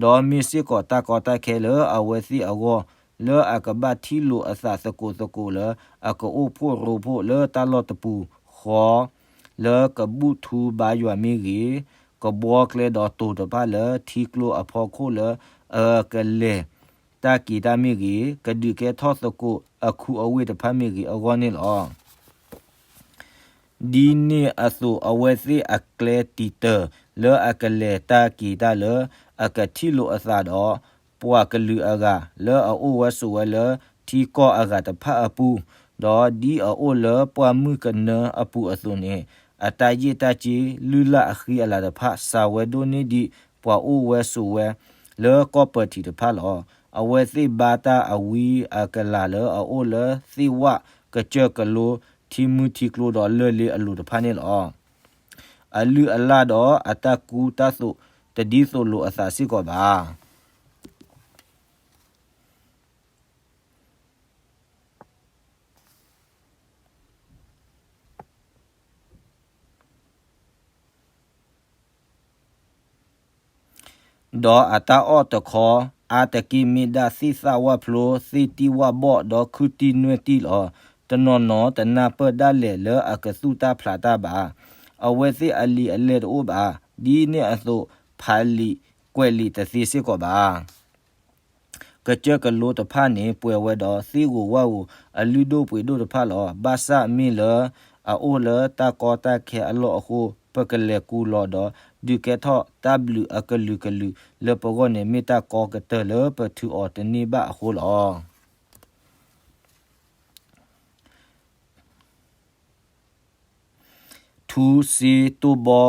ဒီးမ့ၢ်စ့ၢ်ကီးတၢ်ကီတၢ်ခဲလၢအဝဲသ့ၣ်အဂီၢ် လၢအကဘၣ်ထံၣ်လိာ်အသးသကိးသကိးလၢ အကအိၣ်ဖှိၣ်ရိဖှိၣ်လၢတၢ်လီၢ်တပူၤဃီ လၢကဘူၣ်ထူဘါယွၤမ့ၢ်ဂ့ၤ, ကဘှီကျဲဒီးတိၤတဖၣ်လၢထံကျိအဖီခိၣ်လၢအကလဲၤတၢ်က့ၤတၢ်မ့ၢ်ဂ့ၤ, ကဒုးကဲထီၣ်သကိးအခူအဝ့ၢ်တဖၣ်မ့ၢ်ဂ့ၤအဂီၢ်န့ၣ်လီၤ. ဒ်န့ၣ်အသိး အဝဲသ့ၣ်အကျဲတံာ်တၢာ်လၢအကလဲၤတၢ်က့ၤတၢ်လၢ အကထံၣ်လိာ်အသးဒီး ပှၤကလုာ်အဂၤ လၢအအိၣ်ဝဲဆိးဝဲလၢထံကီၢ်အဂၤတဖၣ်အပူၤ, ဒီးဒ်အအိၣ်လၢပှၢ်မုၢ်ကနၢအပူၤအသိးန့ၣ်, အတၢ်ယ့ၣ်တၢ်စ့လုၢ်လၢ်အဃံအလၤတဖၣ် စှၤဝဲဒိၣ်န့ၢ်ဒံးပှၤအိၣ်ဝဲဆိးဝဲလၢကီၢ်ပၢၤထံးတဖၣ်လီၤ. အဝဲသ့ၣ်ဘါတၢ်အဝံအကလၤလၢအအိၣ်လၢသ့ၣ်ဝၣ်ကစၢၢ်ကလိ ထံမုၢ်ထံကျိဒီးလၢၢ်လ့အလိၤတဖၣ်န့ၣ်လီၤ. အလုၢ်အလၢ်ဒီးအတၢ်ကူတၢ်သိးတဒ်သိးလိာ်အသးစ့ၢ်ကီးဘၣ်. ဒီးအတၢ်အီၣ်တခီ အါတက့ၢ်မ့ၢ်ဒၣ်သ့ၣ်သၣ်ဝၣ်ဖျိ သ့ၣ်တံၢ်ဝၣ်ဘီၣ် ဒီးခုၣ်တံၢ်နွဲၣ်တံၢ်လီၤ. တနီၤနီၤတနၢ်ပၢၢ်ဒၣ်လဲာ်လၢအကသူၣ်တၢ်ဖျးတၢ်ဘၣ်. အဝဲသ့ၣ်အလံာ်အလဲၢ်တအိၣ်ဘၣ်. ဒ်န့ၣ်အသိး ဖးလံာ်ကွဲးလံာ်တသ့စ့ၢ်ကီးဘၣ်. ကစၢၢ်ကလိတဖၣ်န့ၣ် ပှဲၤဝဲဒီးသ့ၣ်ဧိၤဝၣ်ဧိၤအလုၢ်ဒိၣ်ပှ့ၤဒိၣ်တဖၣ်လီၤ. ဘၣ်ဆၣ်မ့ၢ်လၢအအိၣ်လၢတၢ်ကီတၢ်ခဲအလီၢ်အဃိ ပကလဲၤကူလီၤဒီး ဒုးကဲထီၣ်တၢ်ဘျုးအကလုာ်ကလုာ်လၢပဂီၢ်န့ၣ် မ့ၢ်တၢ်ကီကတၢၢ်လၢပထုးအီၤတန့ၢ်ဘၣ်အဃိလီၤ. ထူစ့တိၢ်ဘီ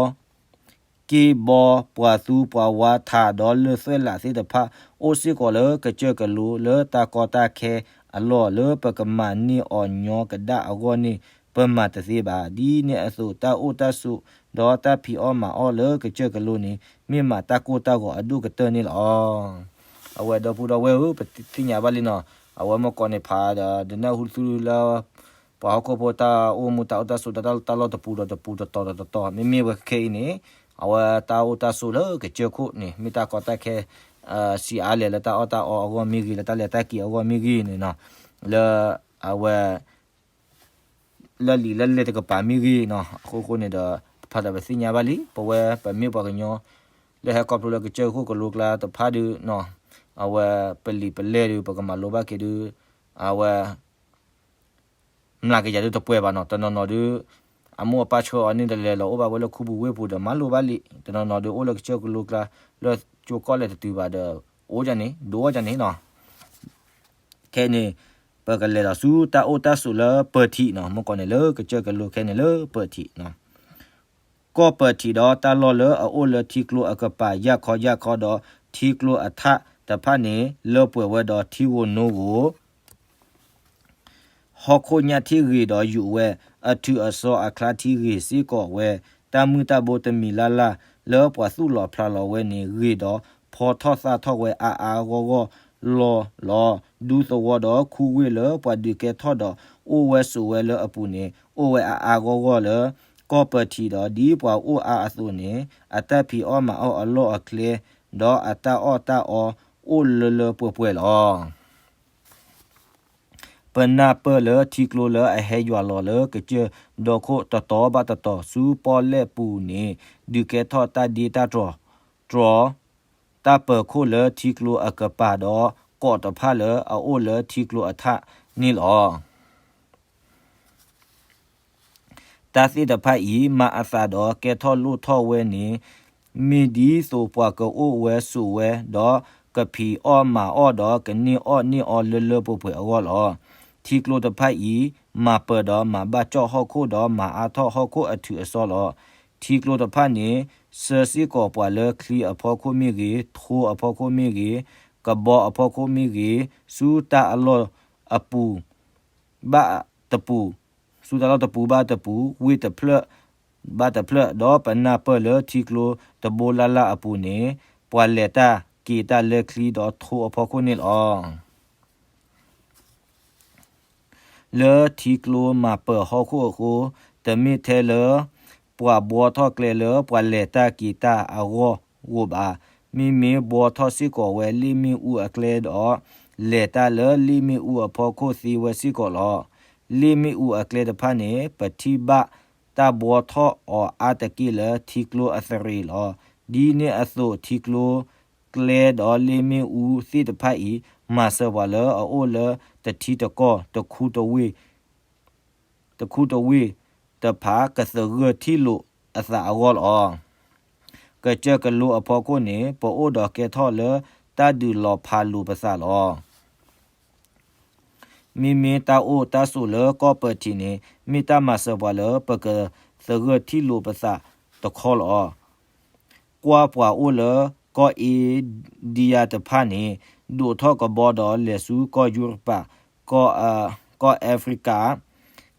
က့ၢ်ဘီ ပှၤသူပှၤဝါထးဒီးလၢၢ်သွဲၣ်လးသ့ၣ်တဖၣ် အိၣ်စ့ၢ်ကီးလၢကစၢၢ်ကလိလၢတၢ်ကီတၢ်ခဲအလီၢ်လၢပကမၤန့ၢ်အီၤညီကဒၣ်အဂီၢ်န့ၣ် ပမၤတသ့ဘၣ်. ဒ်န့ၣ်အသိး တၢ်အိၣ်တၢ်ဆိးဒီးတၢ်ဖံးအီၣ်မၤအီၣ်လၢကစၢၢ်ကလိန့ၣ် မ့ၢ်မးတၢ်ကိၢ်တၢ်ဂီၤအဒိၣ်ကတၢၢ်န့ၣ်လီၤ. အဝဲဒီပုၢ်ဒီဝဲၢ်ဧၢ, ပသ့ၣ်ညါဘၣ်လံနီၤ, အဝဲမ့ၢ်ကီးန့ၣ်ဖးဒီး ဒနၢ်ဟူသုလၢ ပှၤဟီၣ်ခိၣ်ဖိတၢ်အိၣ်မူတၢ်အိၣ်တၢ်ဆိး တၢ်လီၢ်တပူၤဒီးတပူၤတတီၤဒီးတတီၤ မ့မ့ၢ်ဝဲခဲအံၤန့ၣ် အဝဲတၢ်အိၣ်တၢ်ဆိးလၢကစၢၢ်ခိၣ်န့ၣ် မ့ၢ်တၢ်ကီတၢ်ခဲ ဆံးအါလဲၣ်လၢတၢ်အီၣ်တၢ်အီအဂီၢ်မ့ၢ်ဂ့ၤ လၢတၢ်လဲၤတၢ်က့ၤအဂီၢ်မ့ၢ်ဂ့ၤန့ၣ်နီၤ, လၢအဝဲ လၢလံာ်လၢလဲၢ်တကပၤမ့ၢ်ဂ့ၤနီၤ, အဃိဃိန့ၣ်ဒီး တဖၣ်ဒီးပသ့ၣ်ညါဘၣ်လံ, ပဝဲပမ့ၢ်ပှၤကညီ လၢဟဲခီဖျိလၢကစၢၢ်ခိၣ်ကလိကျါတဖၣ်ဒုးနီၤ, အဝဲပလံာ်ပလဲၢ်ဒုး ပကမၤလိဘၣ်က့ၤဒုး အဝဲ မျးကယၤဒုးတပှဲၤဘၣ်နီၤ, တနီၤနီၤဒုး အမိၢ်အပၢ်ဆှၢအီၤန့ၣ် တလဲၤလီၤအိၣ်ဘၣ်ဝဲလၢခူပူၤဝ့ၢ်ပူၤဒီးမၤလိဘၣ်လံ, တနီၤနီၤဒုးအိၣ်လၢကစၢၢ်ကလိကျါ လၢကၠိကီၢ်လဲၣ်တတုၤဘၣ်ဒီး အိၣ်ဒ်န့ၣ် ဒုးအိၣ်ဒ်န့ၣ်နီၤ. ခဲအံၤန့ၣ် ပကလဲၤဒီးဆူတၢ်အိၣ်တၢ်ဆိးလၢပၢၤထံးနီၤ, မ့ၢ်ကီးန့ၣ်လၢကစၢၢ်ကလိခဲအံၤန့ၣ်လၢပၢၤထံးနီၤ. ကီၢ်ပၢၤထံးဒီးတၢ်လီၢ်လၢအအိၣ်လၢထံကျိအကပၤယၣ်ခီယၣ်ခီဒီး ထံကျိအထးတဖၣ်န့ၣ် လၢပှဲၤဝဲဒီးထံဧိၤနိဧိၤ ဟီၣ်ခိၣ်ညၣ်ထံၣ်ဂ့ၤဒီးယိာ်ဝဲ, အထုးအစီအချါထံဂ့ၤစ့ၢ်ကီးဝဲ, တၢ်မုၢ်တၢ်ဘိတမံၤလၢ်လၢ် လၢပှၤသူၣ်လီၤဖျးလီၤဝဲန့ၣ် ဂ့ၤဒီးဖီထီၣ်သၣ်ထီၣ်ဝဲအါအါဂီၢ်ဂီၢ်လီၤလီၤ. ဒူသဝီဒီးခူဝ့ၢ်လၢပှၤဒုးကဲထီၣ်ဒီးအိၣ်ဝဲဆိးဝဲလၢအပူၤန့ၣ် အိၣ်ဝဲအါအါဂီၢ်ဂီၢ်လၢ ကီၢ်ပၢၤထံးဒီး ဒ်ပှၤအိၣ်အါအသိးန့ၣ် အတၢ်ဖံးအီၣ်မၤအီၣ်အလီၢ်အကျဲ ဒီးအတၢ်အီၣ်တၢ်အီအိၣ်လၢလၢပှဲၤပှဲၤလီၤ. ပနၢ်ပၢၢ်လၢထံကျိလၢအဟဲယွၤလီၤလၢကစၢၢ်ဒီခိၣ်တတီၤဘၣ်တတီၤဆူပီၣ်လဲၣ်ပူၤန့ၣ် ဒုးကဲထီၣ်တၢ်ဒ့တၢ်တြီၤ တြီၤ တၢ်ပၢၤခိၣ်လၢထံကျိအကပၤဒီး ကိးတဖၣ်လၢအအိၣ်လၢထံကျိအထးန့ၣ်လီၤ. တၢ်သ့ၣ်တဖၣ်အံၤ မၤအသးဒီးကဲထီၣ်လိၣ်ထီၣ်ဝဲန့ၣ် မ့ၢ်ဒ်သိးပှၤကအိၣ်ဝဲဆိးဝဲ ဒီးကဖံးအီၣ်မၤအီၣ်ဒီးကန့ၢ်အီၣ်န့ၢ်အီလၢလၢပှဲၤပှဲၤအဂီၢ်လီၤ. ထံကျိတဖၣ်အံၤ မၤပၢၤဒီးမၤဘၣ်ကၠီၣ်ဟီၣ်ခိၣ်ဒီးမၤအါထီၣ်ဟီၣ်ခိၣ်အထုးအစီလီၤ. ထံကျိတဖၣ်န့ၣ် ဆှၢစ့ၢ်ကီးပှၤလၢချံအဖီခိၣ်မ့ၢ်ဂ့ၤ, ထိအဖီခိၣ်မ့ၢ်ဂ့ၤ, ကဘီအဖီခိၣ်မ့ၢ်ဂ့ၤ, ဆူတၢ်အလီၢ်အပူၤ ဘၣ်တပူၤ, ဆူတၢ်လီၢ်တပူၤဘၣ်တပူၤ, ဝ့ၢ်တဖျၢၣ် ဘၣ်တဖျၢၣ်, ဒီးပနၢ်ပၢၢ်လၢထံကျိတဘိလၢ်လၢ်အပူၤန့ၣ် ပှၤလဲၤတၢ်က့ၤတၢ်လၢချံဒီးထိအဖီခိၣ်န့ၣ်လီၤ. လၢထံကျိမၤပၢၤဟီၣ်ခိၣ်အဃိ, တမ့ၢ်ထဲလၢ ပှၤဘှီထီၣ်ကျဲလၢပှၤလဲၤတၢ်က့ၤတၢ်အဂီၢ်ဧိၤဘၣ်. မ့မ့ၢ်ဘှီထီၣ်စ့ၢ်ကီးဝဲလ့ၣ်မ့ၣ်အူအကျဲဒီး လဲၤတၢ်လၢလ့ၣ်မ့ၣ်အူအဖီခိၣ်သ့ဝဲစ့ၢ်ကီးလီၤ. လ့ၣ်မ့ၣ်အူအကျဲတဖၣ်န့ၣ် ပထံၣ်ဘၣ်တၢ်ဘှီထီၣ်အီၤအါတက့ၢ်လၢထံကျိအသရ့ၤလီၤ. ဒ်န့ၣ်အသိးထံကျိကျဲဒီးလ့ၣ်မ့ၣ်အူသ့ၣ်တဖၣ်အံၤ မၤစၢၤပှၤလၢအအိၣ်လၢတထံတကီၢ် တခူတဝ့ၢ်တဖၣ် ကသဂၢၢ်ထံၣ်လိာ်အသးအဂီၢ်လီၤ. ကစၢၢ်ကလိအဖီခိၣ်န့ၣ် ပအိၣ်ဒီးကဲထီၣ်လၢတၢ်ဒုးလီၤဖးလိာ်ပသးလီၤ. မ့မ့ၢ်တၢ်အိၣ်တၢ်ဆိးလၢကီၢ်ပၢၤထံးန့ၣ် မ့ၢ်တၢ်မၤစၢၤပှၤလၢပကသဂၢၢ်ထံၣ်လိာ်ပသးတခီလီၤ. ကွၢ်ပှၤအိၣ်လၢကီၢ်အ့ဒံယါတဖၣ်န့ၣ် ဒိးထီၣ်ကဘီဒီးလဲၤဆူကီၢ်ယူရပၤ, ကီၢ်အ, ကီၢ်အ့ဖရံကၤ,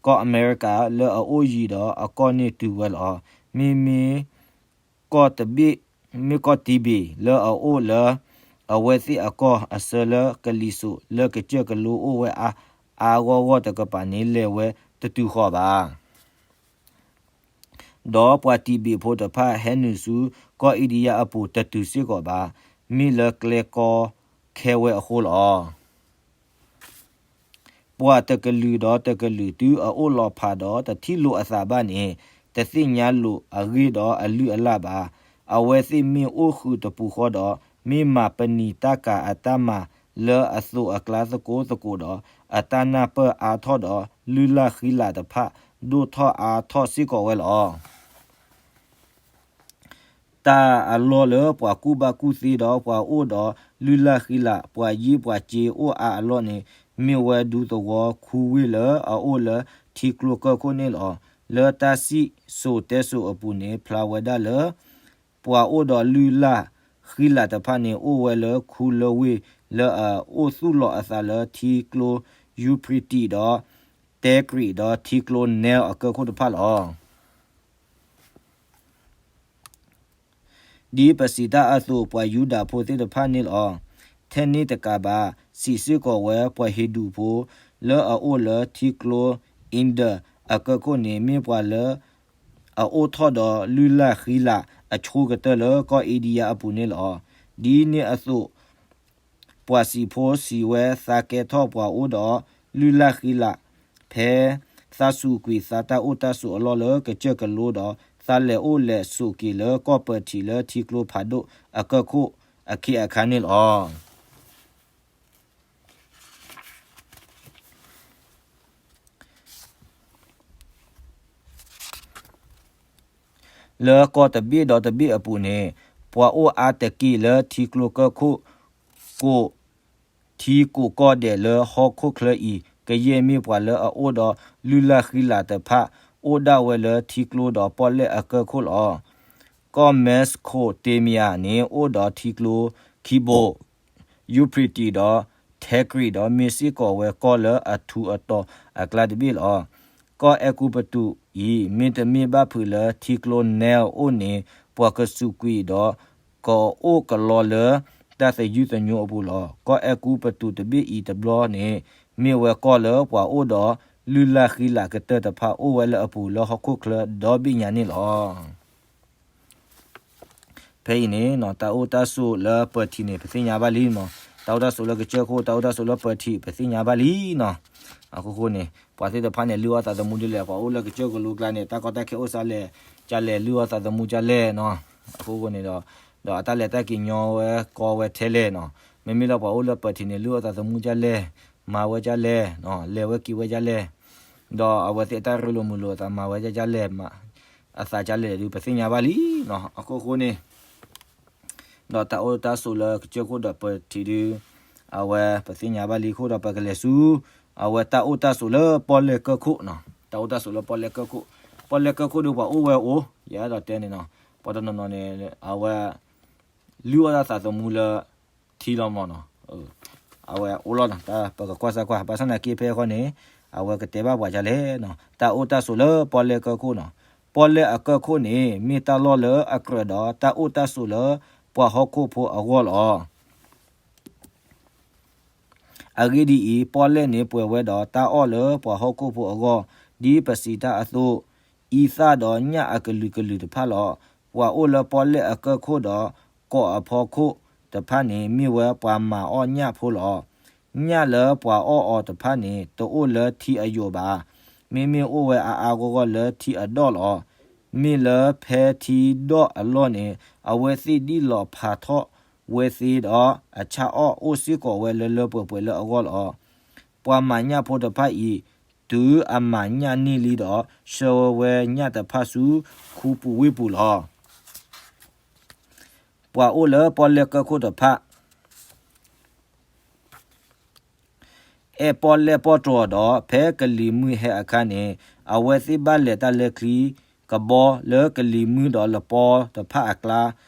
ကီၢ်အမဲရကၤလၢအအိၣ်ယံၤဒီးအကီၢ်န့ၣ်တုၤဝဲလီၤ. မ့မ့ၢ်ကီၢ်တဘ့ၣ်, မ့ၢ်ကီၢ်တံဘ့ၣ်လၢအအိၣ်လၢ အဝဲသ့ၣ်အကီၢ်အဆၢလၢကလံၤစိးလၢကစၢၢ်ကလိအိၣ်ဝဲအါအါဂီၢ်ဂီၢ်တကပၤန့ၣ် လဲၤဝဲတတုၤဃီၤဘၣ်. ဒီးပှၤတံဘ့ၣ်ဖိတဖၣ်ဟဲနုာ်ဆူကီၢ်အ့ဒံယါအပူၤတတုၤစ့ၢ်ကီးဘၣ်. မ့ၢ်လၢကျဲကီခဲဝဲအဃိလီၤ. ပှၤတကလုာ်ဒီးတကလုာ်တုၤအအိၣ်လီၤဖးဒီးတထံၣ်လိာ်အသးဘၣ်န့ၣ် တသ့ၣ်ညါလိာ်အဂ့ၢ်ဒီးအလုၢ်အလၢ်ဘၣ်. အဝဲသ့ၣ်မ့ၢ်အိၣ်ဃုာ်တပူၤဃီဒီး မ့ၢ်မၤပနံာ်တၢ်ကၤအတၢ်မၤလၢအသိးအကျါသကိးသကိးဒီး အတၢ်နၢ်ပၢၢ်အါထီၣ်ဒီး လုၢ်လၢ်ဃံလးတဖၣ်ဒိၣ်ထီၣ်အါထီၣ်စ့ၢ်ကီးဝဲလီၤ. တၢ်အလီၢ်လၢပှၤကူၣ်ဘၣ်ကူၣ်သ့ဒီးပှၤအိၣ်ဒီးလုၢ်လၢ်ဃံလး ပှၤယ့ၢ်ပှၤစ့အိၣ်အါအလီၢ်န့ၣ် မ့ၢ်ဝဲဒူသဝီခူဝ့ၢ်လၢအအိၣ်လၢထံကျိကၢၢ်ခိၣ်န့ၣ်လီၤ. လၢတၢ်စံၣ်စိၤတဲစိၤအပူၤန့ၣ် ဖျါဝဲဒၣ်လၢ ပှၤအိၣ်ဒီးလုၢ်လၢ်ဃံလးတဖၣ်န့ၣ် အိၣ်ဝဲလၢခူလၢဝ့ၢ်လၢအအိၣ်သူၣ်လီၤအသးလၢထံကျိယူဖရ့တံးဒီး တဲကြံးဒီးထံကျိနဲလ်အကၢၢ်ခိၣ်တဖၣ်လီၤ. ဒ်ပစံးတၢ်အသိး ပှၤယူဒၤဖိသ့ၣ်တဖၣ်န့ၣ်လီၤ. ထဲန့ၣ်တကးဘၣ် စံးစ့ၢ်ကီးဝဲပှၤဟ့ၤဒူးဖိ လၢအအိၣ်လၢထံကျိအ့ဒၢးအကၢၢ်ခိၣ်န့ၣ် မ့ၢ်ပှၤလၢအအိၣ်ထီၣ်ဒီးလုၢ်လၢ်ဃံလးအဆိကတၢၢ်လၢကီၢ်အ့ဒံယါအပူၤန့ၣ်လီၤ. ဒ်န့ၣ်အသိး ပှၤစံးဖိစံးဝဲ သးကဲထီၣ်ပှၤအိၣ်ဒီးလုၢ်လၢ်ဃံလး ဖဲသးစူးကွံာ်သးတၢ်အိၣ်တၢ်ဆိးအလီၢ်လၢကစၢၢ်ကလိဒီး သးလဲၤအိၣ်လဲၤဆိးက့ၤလၢကီၢ်ပၢၤထံးလၢထံကျိဖးဒိၣ်အကၢၢ်ခိၣ်အခ့အခါန့ၣ်လီၤ. လၢကီၢ်တဘ့ၣ်ဒီးတဘ့ၣ်အပူၤန့ၣ် ပှၤအိၣ်အါတက့ၢ်လၢထံကျိကၢၢ်ခိၣ် ကိးထံကိးကီၢ်ဒဲးလၢဟီၣ်ခိၣ်ချၢအံၤ ကယဲၢ်မ့ၢ်ပှၤလၢအအိၣ်ဒီးလုၢ်လၢ်ဃံလးတဖၣ် အိၣ်ဒၣ်ဝဲလၢထံကျိဒီးပီၣ်လဲၣ်အကၢၢ်ခိၣ်လီၤ. ကီၢ် Mesopotamia န့ၣ် အိၣ်ဒီးထံကျိခံဘိ ယူဖရ့တံးဒီး ထဲကြံးဒီး မ့ၢ်စ့ၢ်ကီးဝဲကီၢ်လၢအထူးအတီၤအကျါတဘ့ၣ်လီၤ. ကီၢ်အဲၤကူပတူးအံၤ မ့တမ့ၢ်ဘၣ်ဖုးလၢထံကျိနဲလ်အိၣ်န့ၣ် ပှၤကစူးကွံာ်ဒီး ကအိၣ်ကလီလၢတၢ်သယုၢ်သညိအပူၤလီၤ. ကီၢ်အဲၤကူပတူးတဘ့ၣ်အံၤတဘျီန့ၣ် မ့ၢ်ဝဲကီၢ်လၢပှၤအိၣ်ဒီးလုၢ်လၢ်ဃံလးကတၢၢ်တဖၣ်အိၣ်ဝဲလၢအပူၤလၢဟီၣ်ခိၣ်ချၢဒီဘ့ၣ်ညါန့ၣ်လီၤ. ဖဲအံၤန့ၣ် တၢ်အိၣ်တၢ်ဆိးလၢပၢၤထံးန့ၣ် ပသ့ၣ်ညါဘၣ်လံနီၤ. တၢ်အိၣ်တၢ်ဆိးလၢကစၢၢ်ခိၣ် တၢ်အိၣ်တၢ်ဆိးလၢပၢၤထံး ပသ့ၣ်ညါဘၣ်လံနီၤ. အဃိဃိန့ၣ် ပှၤသ့ၣ်တဖၣ်န့ၣ် လုၢ်အီၣ်သးသမူဒ်လဲၣ်, ပှၤအိၣ်လၢကစၢၢ်ကလိကျါန့ၣ် တၢ်ကီတၢ်ခဲအိၣ်စ့ၢ်လဲၣ်, ကလဲၣ် လုၢ်အီၣ်သးသမူကလဲၣ်နီၤ. အဃိဃိန့ၣ်ဒီး ဒီးအတၢ်လဲၤတၢ်က့ၤညီဝဲကီဝဲထဲလဲၣ်နီၤ. မ့မ့ၢ်လၢပှၤအိၣ်လၢပၢၤထံးန့ၣ် လုၢ်အီၣ်သးသမူကလဲၣ်, မၤဝဲကလဲၣ်, လဲၤဝဲက့ၤဝဲကလဲၣ်, ဒီးအဝဲသ့ၣ်အတၢ်ရ့လိာ်မုာ်လိာ်အသးမၤဝဲကလဲၣ်, အသးကလဲၣ်ဒုး ပသ့ၣ်ညါဘၣ်လံနီၤ. အဃိဃိန့ၣ် ဒီးတၢ်အိၣ်တၢ်ဆိးလၢကစၢၢ်ခိၣ်ဒီးပၢၤထံးဒုး အဝဲပသ့ၣ်ညါဘၣ်လံအဃိဒီး ပကလဲၤဆူ အဝဲတၢ်အိၣ်တၢ်ဆိးလၢပီၣ်လဲၣ်ကၢၢ်ခိၣ်နီၤ. တၢ်အိၣ်တၢ်ဆိးလၢပီၣ်လဲၣ်ကၢၢ်ခိၣ်, ပီၣ်လဲၣ်ကၢၢ်ခိၣ်ဒုးပှၤအိၣ်ဝဲအိၣ်, ယအဲၣ်ဒိးတဲန့ၣ်နီၤ, ပှၤတနီၤနီၤန့ၣ် အဝဲ လုၢ်အီၣ်တၢ်သးသမူလၢထံလီၤမၢ်နီၤ. အဝဲအိၣ်လီၤနီၤ, တၢ်ပကကွၢ်စၢ်ကွၢ်, ဘၣ်ဆၣ်သနာ်က့ဖဲအဃိန့ၣ် အဝဲကတဲဘၣ်ပှၤကလဲၣ်နီၤ. တၢ်အိၣ်တၢ်ဆိးလၢပီၣ်လဲၣ်ကၢၢ်ခိၣ်နီၤ. ပီၣ်လဲၣ်အကၢၢ်ခိၣ်န့ၣ် မ့ၢ်တၢ်လီၢ်လၢအကြၢးဒီးတၢ်အိၣ်တၢ်ဆိးလၢပှၤဟီၣ်ခိၣ်ဖိအဂီၢ်လီၤ. အဂ့ၢ်ဒ်အံၤ, ပီၣ်လဲၣ်န့ၣ်ပှဲၤဝဲဒီးတၢ်အီၣ်လၢပှၤဟီၣ်ခိၣ်ဖိအဂီၢ်, ဒ်ပစံးတၢ်အသိး, အံသၣ်ဒီးညၣ်အကလုာ်ကလုာ်တဖၣ်လီၤ. ပှၤအိၣ်လၢပီၣ်လဲၣ်အကၢၢ်ခိၣ်ဒီး ကီးအဖီခိၣ်တဖၣ်န့ၣ် မ့ၢ်ဝဲပှၤမၤအီၣ်ညၣ်ဖိလီၤ. ညၣ်လၢပှၤအီၣ်အီၤတဖၣ်န့ၣ် တအိၣ်လၢထံအယိာ်ဘၣ်. မ့မ့ၢ်အိၣ်ဝဲအါအါဂီၢ်ဂီၢ်လၢထံအဒီၣ်လီၤ. မ့ၢ်လၢဖဲထံဒီၣ်အလီၢ်န့ၣ် အဝဲသ့ၣ်ဒံၣ်လီၤဖးထီၣ်ဝဲသ့ဒီး အဆၣ်အီၣ်အိၣ်စ့ၢ်ကီးဝဲလၢလၢပှဲၤပှဲၤလၢအဂီၢ်လီၤ. ပှၤမၤညၣ်ဖိတဖၣ်အံၤ တုၤအမၤညၣ်န့ၢ်လံဒီး ဆှၢဝဲညၣ်တဖၣ်ဆူခူပူၤဝ့ၢ်ပူၤလီၤ. ပှၤအိၣ်လၢပီၣ်လဲၣ်ကၢၢ်ခိၣ်တဖၣ် အဲၣ်ပီၣ်လဲၣ်ပီၣ်တြီၤဒီး ဖဲကလံၤမုၢ်ဟဲအခါန့ၣ် အဝဲသ့ၣ်ဘၣ်လဲၤတၢ်လၢချံကဘီလၢကလံၤမုၢ်ဒီးလပီတဖၣ်အကျါ,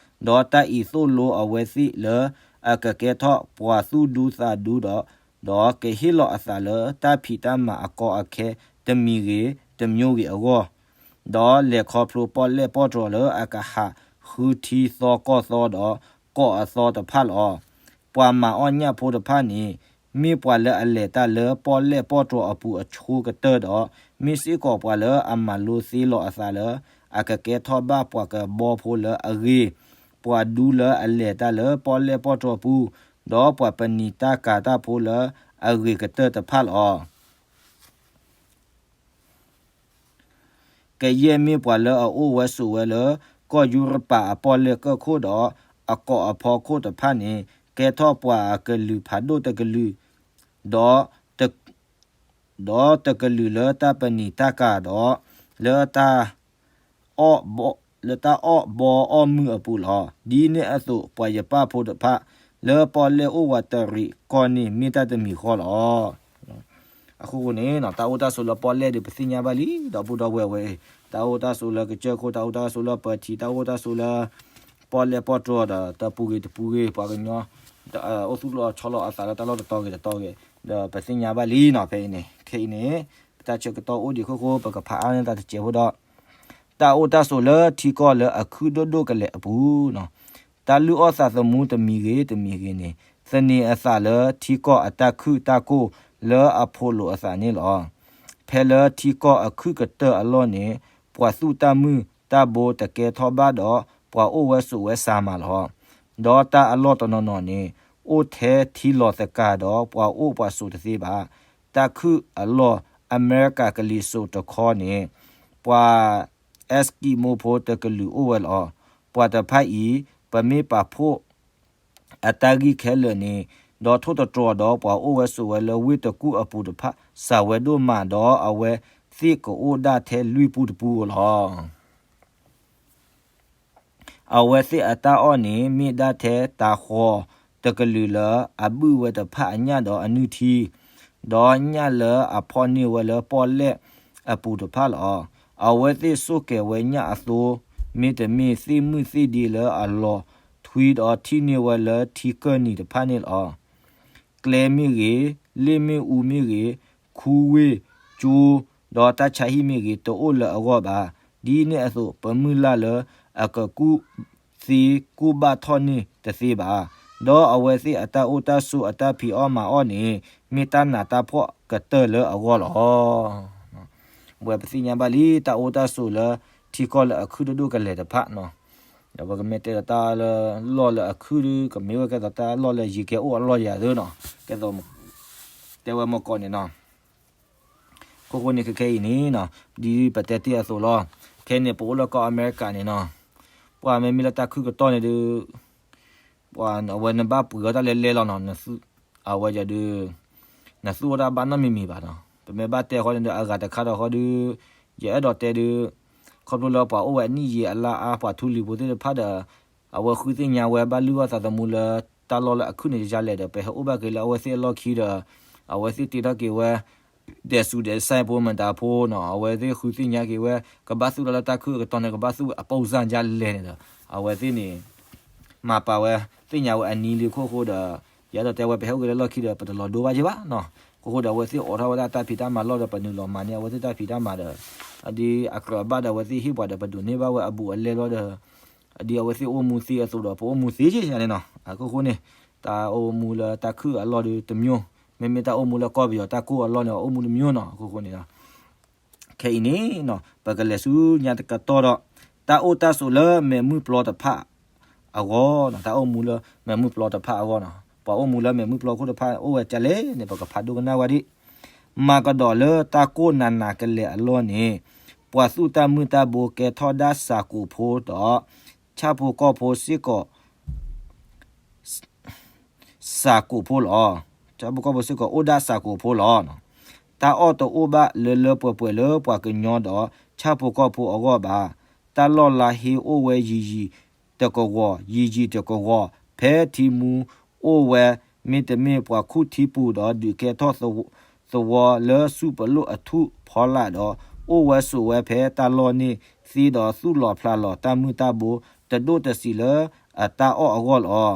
ဒီးတၢ်အံၤသိၣ်လိအဝဲသ့ၣ်လၢအကကဲထီၣ်ပှၤသူၣ်ဒူသးဒူဒီး ဒီးကဟ့ၣ်လီၤအသးလၢတၢ်ဖံးတၢ်မၤအကီအခဲတမံၤဂ့ၤ တမျိုးဂ့ၤအဂီၢ်, ဒီးလဲၤခီဖျိပီၣ်လဲၣ်ပီၣ်တြီၤလၢအကဟးဃုထံသီကီၢ်သီဒီး ကီးအသီတဖၣ်လီၤ. ပှၤမၤအီၣ်ညၣ်ဖိတဖၣ်န့ၣ် မ့ၢ်ပှၤလၢအလဲၤတၢ်လၢပီၣ်လဲၣ်ပီၣ်တြီၤအပူၤအဆိကတၢၢ်ဒီး မ့ၢ်စ့ၢ်ကီးပှၤလၢအမၤလိသ့လီၤအသးလၢ အကကဲထီၣ်ဘၣ်ပှၤကဘီဖိလၢအဂ့ၤ, ပှၤဒူလၢအလဲၤတၢ်လၢပီၣ်လဲၣ်ပီၣ်တြီၤပူၤ, ဒီးပှၤပနံာ်တၢ်ကၤတၢ်ဖိလၢအဂ့ၤကတၢၢ်တဖၣ်လီၤ. ကယဲၢ်မ့ၢ်ပှၤလၢအအိၣ်ဝဲဆိးဝဲလၢ ကီၢ်ယူရပၤအပီၣ်လဲၣ်ကၢၢ်ခိၣ်ဒီး အကီးအဖီခိၣ်တဖၣ်န့ၣ် ကဲထီၣ်ပှၤအကလုာ်ဖးဒိၣ်တကလုာ်, ဒီးတ ဒီးတကလုာ်လၢတၢ်ပနံာ်တၢ်ကၤဒီး လၢတၢ် လၢတၢ်အီၣ်ဘီအီၣ်မုၢ်အပူၤလီၤ. ဒ်န့ၣ်အသိး ပှၤယပၣ်ဖိတဖၣ် လၢပီၣ်လဲၣ်အိၣ်ဝးတရံးကီၢ်န့ၣ် မ့ၢ်တၢ်တမံၤဃီလီၤ. အဃိန့ၣ် တၢ်အိၣ်တၢ်ဆိးလၢပီၣ်လဲၣ်ဒီး ပသ့ၣ်ညါဘၣ်လံ ဒီပုၢ်ဒီဝဲၢ်ဝဲ, တၢ်အိၣ်တၢ်ဆိးလၢကစၢၢ်ခိၣ်, တၢ်အိၣ်တၢ်ဆိးလၢပၢၤထံ, တၢ်အိၣ်တၢ်ဆိးလၢ ပီၣ်လဲၣ်ပီၣ်တြီၤဒီး တပူၤဂ့ၤတပူၤဂ့ၤ ပှၤကညီ အိၣ်သူၣ်လီၤဆီလီၤအသးလၢတၢ်လီၢ်တတီၤဂ့ၤတတီၤဂ့ၤ ဒီးပသ့ၣ်ညါဘၣ်လံနီၤ. ဖဲအံၤန့ၣ် ခဲအံၤန့ၣ် ပတၢ်ဆၢကတီၢ်အိၣ်ဒံးအဃိ ပကဖးအါန့ၢ်တၢ်တစဲးဖိဒီး တၢ်အိၣ်တၢ်ဆိးလၢထံကီၢ်လၢအခုၣ်ဒိၣ်ဒိၣ်ကလဲာ်အပူၤနီၤ. တၢ်လုၢ်အီၣ်သးသမူတမံၤဂ့ၤတမံၤဂ့ၤန့ၣ် သန့ၤအသးလၢထံကီၢ်အတၢ်ခုၣ်တၢ်ကိၢ်လၢအဖိးလိာ်အသးန့ၣ်လီၤ. ဖဲလၢထံကီၢ်အခုၣ်ကတၢၢ်အလီၢ်န့ၣ် ပှၤသူၣ်တၢ်မုၢ်တၢ်ဘိတကဲထီၣ်ဘၣ်ဒီး ပှၤအိၣ်ဝဲဆိးဝဲစှၤမးလီၤ. ဒီးတၢ်အလီၢ်တနီၤနီၤန့ၣ် အိၣ်ထဲထံလီၤသကၤဒီး ပှၤအိၣ်ပှၤဆိးတသ့ဘၣ်. တၢ်ခုၣ်အလီၢ် အမဲရကၤကလံၤစိးတခီန့ၣ် ပှၤ Eskimo ဖိတကလုာ်အိၣ်ဝဲလီၤ. ပှၤတဖၣ်အံၤ ပမ့ၢ်ပာ်ဖှိၣ်အတၢ်ဂံၢ်ခဲလၢာ်န့ၣ် ဒီးထိၣ်သတြီၤဒီး ပှၤအိၣ်ဝဲဆိးဝဲလၢဝ့ၢ်တကူၣ်အပူၤတဖၣ် စှၤဝဲဒိၣ်မးဒီး အဝဲသ့ၣ်ကအိၣ်ဒၣ်ထဲလွံၢ်ပူတပူဧိၤလီၤ. အဝဲသ့ၣ်အတၢ်အီၣ်န့ၣ် မ့ၢ်ဒၣ်ထဲတၤဃီၤတကလုာ်လၢအဘုၣ်ဝဲတဖၣ်အညၣ်ဒီးအနုၢ်ထံ, ဒီးညၣ်လၢအဖီၣ်န့ၢ်ဝဲလၢပီၣ်လဲၣ်အပူၤတဖၣ်လီၤ. အဝဲသ့ၣ်ဆိၣ်ကဲၤဝဲညၣ်အသိ မ့တမ့ၢ်သ့ၣ်မုၢ်သ့ၣ်ဒ့လၢအလီၤထွံဒီးထံၣ်န့ၢ်ဝဲလၢထံကၢၢ်နံၤတဖၣ်န့ၣ်လီၤ. ကျဲမ့ၢ်ဂ့ၤ, လ့ၣ်မ့ၣ်အူမ့ၢ်ဂ့ၤ, ခူဝ့ၢ်, ကၠိ, ဒီးတၢ်ဆါဟံၣ်မ့ၢ်ဂ့ၤ တအိၣ်လၢအဂီၢ်ဘၣ်. ဒ်န့ၣ်အသိး ပမုၢ်လၢ်လၢအကကူၣ်သ့ကူၣ်ဘၣ်ထီၣ်န့ၢ်တသ့ဘၣ်. ဒီးအဝဲသ့ၣ်အတၢ်အိၣ်တၢ်ဆိးအတၢ်ဖံးအီၣ်မၤအီၣ်န့ၣ် မ့ၢ်တၢ်နးတၢ်ဖှီၣ်ကတၢၢ်လၢအဂီၢ်လီၤ. ဝဲပသ့ၣ်ညါဘၣ်လံ တၢ်အိၣ်တၢ်ဆိးလၢထံကီၢ်လၢအခုၣ်ဒိၣ်ဒိၣ်ကလဲာ်တဖၣ်နီၤ. ဒီးပကမ့ၢ်တဲဒီးတၢ်လၢလီၢ်လၢအခုၣ်ဒု ကမ့ၢ်ဝဲကဲသိးတၢ်လီၢ်လၢယံၤကဲအိၣ်အလီၢ်ယၤသ့နီၤ. ကဲသိး တဲဝဲမ့ၢ်ကီးန့ၣ်နီၤ. အဃိန့ၣ်ခဲခဲအံၤန့ၣ်နီၤ, ဒ်ပတဲတ့ၢ်အသိးလီၤ. ခဲအံၤန့ၣ် ပအိၣ်လၢကီၢ်အမဲရကၤန့ၣ်နီၤ, ပှၤမ့မ့ၢ်လၢတၢ်ခုၣ်ကတီၢ်န့ၣ်ဒုး ပှၤအဝဲနဘၣ်ပှ့ၤအီၣ်တၢ်လဲၤလဲၤလီၤနီၤ, အဝဲဒုး နသူၣ်အီၣ်တၢ်ဘၣ်နီတမံၤမံၤဘၣ်နီၤ. ပမ့ၢ်ဘၣ်တဲဃီန့ၣ်ဒီး အဂၤတခါဒီးဃီဒုး ယအဲၣ်ဒိးတဲဒုး ခီဖျိလၢပှၤအိၣ်ဝဲအနံၣ်ယံာ်အလါအါ ပှၤထူလံၤဖိသ့ၣ်တဖၣ်ဒီး အဝဲဃုသ့ၣ်ညါဝဲဘၣ်လုၢ်အီၣ်သးသမူလၢ တၢ်လီၢ်လၢအခုၣ်န့ၣ်ယလဲၣ်ဒီး ပဟဲအိၣ်ဘၣ်က့ၤလၢအဝဲသ့ၣ်အလီၢ်ခံဒီး အဝဲသ့ၣ်တ့ထီၣ်က့ၤဝဲ ဒဲးစူးဒဲးစဲးဖိမတၤဖိနီၤ, အဝဲသ့ၣ်ဃုသ့ၣ်ညါက့ၤဝဲ ကဘၣ်သူၣ်လီၤလၢတၢ်ခုၣ်အကတီၢ်န့ၣ် ကဘၣ်သူၣ်ဝဲအပိၢ်စၢ်ယလဲၣ်န့ၣ်ဒီး အဝဲသ့ၣ်န့ၣ် မၤပာ်ဝဲ သ့ၣ်ညါဝဲအနံၤလံအခိၣ်ဃိဒီး ယအဲၣ်ဒိးတဲဝဲ ပဟဲအိၣ်က့ၤလၢလီၢ်ခံဒီး ပတလီၤဒိဘၣ်က့ၤဘၣ်နီၤ. အဃိဃိဒီး အဝဲသ့ၣ်အိးထီၣ်ဝဲဒၣ်တၢ်ဖံးတၢ်မၤလီၢ်ဒီး ပနုာ်လီၤမၤန့ၢ်အဝဲသ့ၣ်တၢ်ဖံးတၢ်မၤဒီး ဒ်အကြၢးဘၣ်ဒီး အဝဲသ့ၣ်ဟ့ၣ်ပှၤဒီး ပဒိးန့ၢ်ဘၣ်ဝဲအဘူးအလဲလီၤဒီး ဒ်အဝဲသ့ၣ်အိၣ်မူသ့အသိးဒီး ပအိၣ်မူသ့က့ညါန့ၣ်နီၤ. အဃိဃိန့ၣ် တၢ်အိၣ်မူလၢတၢ်ခုၣ်အလီၢ်ဒီးတမျိုး, မ့မ့ၢ်တၢ်အိၣ်မူလၢကီၢ်ပယီၤတၢ်ကိၢ်အလီၢ်န့ၣ် အိၣ်မူတမျိုးနီၤ. အဃိဃိန့ၣ် ခဲအံၤန့ၣ် ပကလဲၤဆူညါတကတီၢ်ဒီး တၢ်အိၣ်တၢ်ဆိးလၢမဲးမုၢ်ပျီတဖၣ်အဂီၢ်နီၤ, တၢ်အိၣ်မူလၢမဲးမုၢ်ပျီတဖၣ်အဂီၢ်နီၤ, ပှၤအိၣ်မူလၢမဲးမုၢ်ပျီခိၣ်တဖၣ်အိၣ်ဝဲကလဲၣ်န့ၣ် ပကဖးဒိကနၣ်ဝဲဒၣ် မၤကဒီးလၢတၢ်ကိၢ်နးနးကလဲာ်အလီၢ်န့ၣ် ပှၤသူၣ်တၢ်မုၢ်တၢ်ဘိကဲထီၣ်ဒၣ်စှၤကိာ်ဖိဒီး ဆၣ်ဖိကီၢ်ဖိစ့ၢ်ကီး စှၤကိာ်ဖိလီၤ. ဆၣ်ဖိကီၢ်ဖိစ့ၢ်ကီးအိၣ်ဒၣ်စှၤကိာ်ဖိလီၤ. တၢ်အီၣ်တအိၣ်ဘၣ်လၢလၢပှဲၤပှဲၤလၢပှၤကညီဒီး ဆၣ်ဖိကီၢ်ဖိအဂီၢ်ဘၣ်. တၢ်လီၢ်လါဟ့အိၣ်ဝဲယံာ်ယံာ်တကဝီၤ ယံာ်ယံာ်တကဝီၤ ဖဲထံမူအိၣ်ဝဲ မ့တမ့ၢ်ပှၤခူၣ်ထံပူၤဒီးဒုးကဲထီၣ်သဝီလၢဆူၣ်ပလိၣ်အထူၣ်ဖီလာ်ဒီး အိၣ်ဝဲဆိးဝဲဖဲတၢ်လီၢ်န့ၣ်သ့ဒီး သူၣ်လီၤဖျးလီၤတၢ်မုၢ်တၢ်ဘိ တဒိၣ်တဆံးလၢအတၢ်အီၣ်အဂီၢ်လီၤ.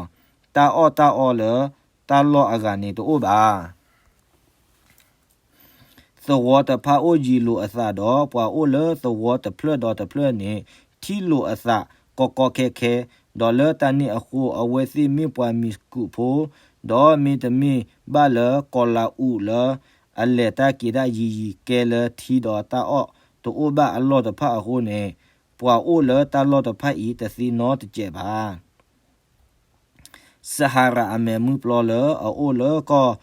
တၢ်အီၣ်တၢ်အီလၢတၢ်လီၢ်အဂၤန့ၣ်တအိၣ်ဘၣ်. သဝီတဖၣ်အိၣ်ယံၤလိာ်အသးဒီး ပှၤအိၣ်လၢသဝီတဖျၢၣ်ဒီးတဖျၢၣ်န့ၣ် ထံၣ်လိာ်အသးကီကီခဲခဲ, ဒီးလၢတၢ်န့ၣ်အဃိ အဝဲသ့ၣ်မ့ၢ်ပှၤမံၤကူးဖိ, ဒီးမ့တမ့ၢ်ဘၣ်လၢကီၤလးအူးလၢ အလဲၤတၢ်က့ၤတၢ်ယံၤယံၤကဲလၢထံဒီးတၢ်အီၣ်တအိၣ်ဘၣ်အလီၢ်တဖၣ်အဃိန့ၣ်, ပှၤအိၣ်လၢတၢ်လီၢ်တဖၣ်အံၤတသ့နီတစဲးဘၣ်. စဟၤရၤအမဲးမုၢ်ပျီလၢအအိၣ်လၢကီၢ်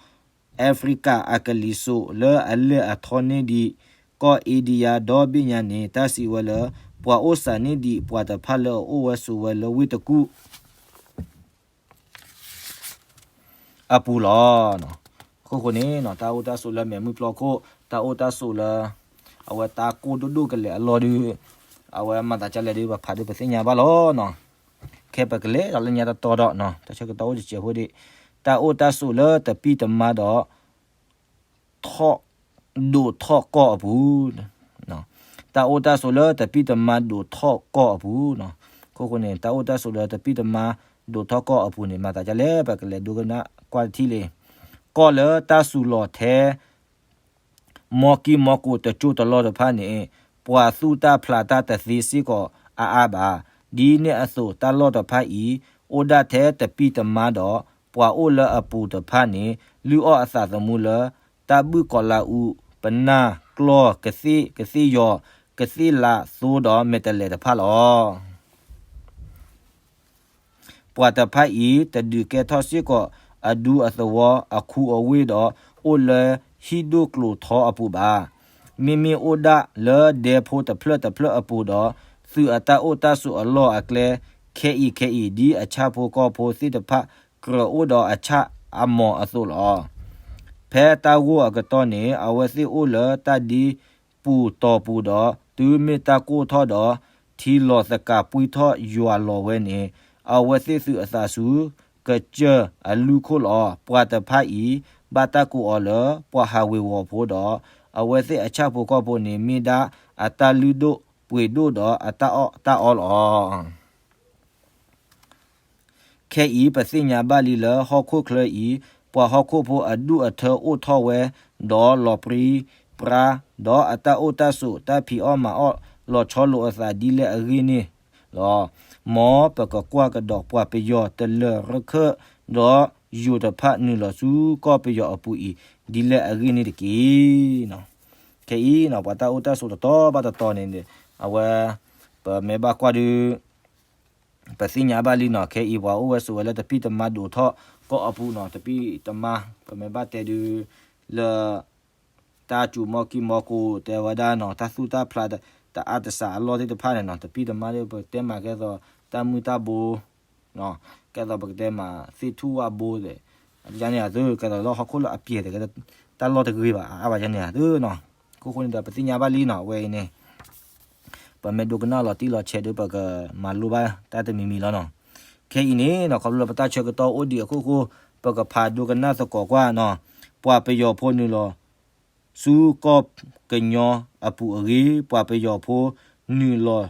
အၤဖရံကၤအကလံၤစိးလၢအလဲၢ်အထီန့ၢ်ဒံး ကီၢ်အ့ဒံယါဒီဘ့ၣ်ညါန့ၣ် တၢ်စံးဝဲလၢ ပှၤအိၣ်စးန့ၢ်ဒံးပှၤတဖၣ်လၢအအိၣ်ဝဲဆိးဝဲလၢဝ့ၢ်တကူၣ် အပူၤလီၤ. အဃိဃိန့ၣ် တၢ်အိၣ်တၢ်ဆိးလၢမဲးမုၢ်ပျီခိၣ် တၢ်အိၣ်တၢ်ဆိးလၢ အဝဲတၢ်ကိၢ်ဒိၣ်ဒိၣ်ကလဲာ်အလီၢ်ဒီး အဝဲမၤသးဒ်လဲၣ်ဒီး ပဖးဒီးပသ့ၣ်ညါဘၣ်လီၤနီၤ. ခဲပကလဲၤဒီးလၢညါတတီၤဒီး တၢ်ဆၢကတီၢ်အိၣ်တစဲးဖိဒံး တၢ်အိၣ်တၢ်ဆိးလၢတပံၢ်တမါဒီး ထီၣ် ဒိးထီၣ်ကီၢ်အပူၤ, တၢ်အိၣ်တၢ်ဆိးလၢတပံၢ်တမါဒိးထီၣ်ကီၢ်အပူၤ, အဃိဃိန့ၣ် တၢ်အိၣ်တၢ်ဆိးလၢတပံၢ်တမါဒိးထီၣ်ကီၢ်အပူၤန့ၣ် မၤသးဒ်လဲၣ် ပကလဲၤဒိကနၣ်ကွၢ်တထံၣ်လံ. ကီၢ်လၢတၢ်စူၤလီၤထဲ မီကံမီကိးတကၠိတလီၢ်တဖၣ်န့ၣ် ပှၤသူၣ်တၢ်ဖျးတၢ်တသ့စ့ၢ်ကီးအါအါဘၣ်. ဒ်န့ၣ်အသိး တၢ်လီၢ်တဖၣ်အံၤ အိၣ်ဒၣ်ထဲတပံၢ်တမါဒီး ပှၤအိၣ်လၢအပူၤတဖၣ်န့ၣ် လုၢ်အီၣ်အသးသမူလၢ တၢ်ဘုၣ်ကီၤလးအူး, ပနၢ်, ကျီၢ်, ကသ့ၣ်, ကသ့ၣ်ယီၤ, ကသ့ၣ်လးသိဒီးမဲာ်တဲးလဲးတဖၣ်လီၤ. ပှၤတဖၣ်အံၤ တဒုးကဲထီၣ်စ့ၢ်ကီးအဒူအသဝီ အခူအဝ့ၢ်ဒီး အိၣ်လၢဟံၣ်ဒိၣ်ကျိၤထီအပူၤဘၣ်. မ့မ့ၢ်အိၣ်ဒၣ်လၢဒဲဖိတဖျၢၣ်တဖျၢၣ်အပူၤဒီး သုးအတၢ်အိၣ်တၢ်ဆိးအလီၢ်အကျဲ ခဲအံၤခဲအံၤ ဒ်အဆၣ်ဖိကီၢ်ဖိသ့ၣ်တဖၣ် ကြၢးအိၣ်ဒီးအဆၣ်အမီၤအသိးလီၤ. ဖဲတၢ်ဂိၢ်အကတီၢ်န့ၣ် အဝဲသ့ၣ်အိၣ်လၢတၢ်ဒ့ပူၤတီၤပူၤဒီး တုၤမ့ၢ်တၢ်ကိၢ်ထီၣ်ဒီး ထံလီၤသကၤပှံထီၣ်ယွၤလီၤဝဲန့ၣ် အဝဲသ့ၣ်သုးအသးဆူ ကစၢၢ်အလုၢ်ခိၣ်လီၤ. ပှၤတဖၣ်အံၤ ဘၣ်တၢ်ကိးအီၤလၢ ပှၤဟးဝ့ၤဝီၤဖိဒီး အဝဲသ့ၣ်အဆၣ်ဖိကီၢ်ဖိန့ၣ် မ့ၢ်ဒၣ်အတၢ်လုၢ်ဒိၣ်ပှ့ၤဒိၣ်ဒီးအတၢ်အီၣ်တၢ်အီလီၤ. ခဲအံၤပသ့ၣ်ညါဘၣ်လံလၢဟီၣ်ခိၣ်ချၢအံၤ ပှၤဟီၣ်ခိၣ်ဖိအဒူၣ်အထၢအိၣ်ထီၣ်ဝဲ ဒီးလီၤပြံပြါ ဒီးအတၢ်အိၣ်တၢ်ဆိးတၢ်ဖံးအီၣ်မၤအီၣ်လီၤဆီလိာ်အသးဒ်လဲၣ်အဂ့ၢ်န့ၣ်လီၤ. မ်ပကကွၢ်ကဒီးပှၤပယီၤတလၢၤရခၢၣ် ဒီးယိၤတဖၣ်နုာ်လီၤဆူကီၢ်ပယီၤအပူၤအံၤ ဒ်လဲၣ်အဂ့ၢ်န့ၣ်တက့ၢ်. ခဲအံၤ ပှၤတၢ်အိၣ်တၢ်ဆိးတတီၤဘၣ်တတီၤန့ၣ် အဝဲ ပမ့ၢ်ဘၣ်ကွၢ်ဒီး ပသ့ၣ်ညါဘၣ်လံနီၤ, ခဲအံၤပှၤအိၣ်ဝဲဆိးဝဲလၢတပံၢ်တမါဒိးထီၣ်ကီၢ်အပူၤနီၤ, တပံၢ်တမါ ပမ့ၢ်ဘၣ်တဲဒုး လၢ တၢ်စူၤမီၢ်ကံၢ်မီၢ်ကိၢ်တဲဝဲဒၣ်နီၤ, တၢ်သူၣ်တၢ်ဖျး တအါတစးအလီၢ်သ့ၣ်တဖၣ်န့ၣ်နီၤ, တပံၢ်တမါဒီး ပကတဲမးကဲသိး တၢ်မုၢ်တၢ်ဘိ ကဲသိးပကတဲမး သ့ၣ်ထူၣ်ဝၣ်ဘိသ့ၣ်, ယန့ၣ်အသိး ကဲသိးလၢဟီၣ်ခိၣ်လၢအပျဲၢ်သ့ၣ် တၢ်လီၢ်တဂ့ၤဘၣ် အါဘၣ်ယန့ၣ်အသိးနီၤ, အဃိဃိန့ၣ်ဒီး ပသ့ၣ်ညါဘၣ်လံနီၤ, အဝဲအံၤန့ၣ် ပမ့ၢ်ဒိကနၣ်လီၤတံၢ်လီၤဆဲးဒီး ပကမၤလိဘၣ်တၢ်တမံၤမံၤလီၤနီၤ. ခဲအံၤန့ၣ်နီၤ ခီဖျိလၢပတၢ်ဆၢကတီၢ်အိၣ်ဒံးအဃိဃိ ပကဖးဒိကနၣ်သကိးကွၢ်နီၤ, ပှၤပယီၤဖိနုာ်လီၤ ဆူကီၢ်ကညီအပူၤအဂ့ၢ်, ပှၤပယီၤဖိနုာ်လီၤ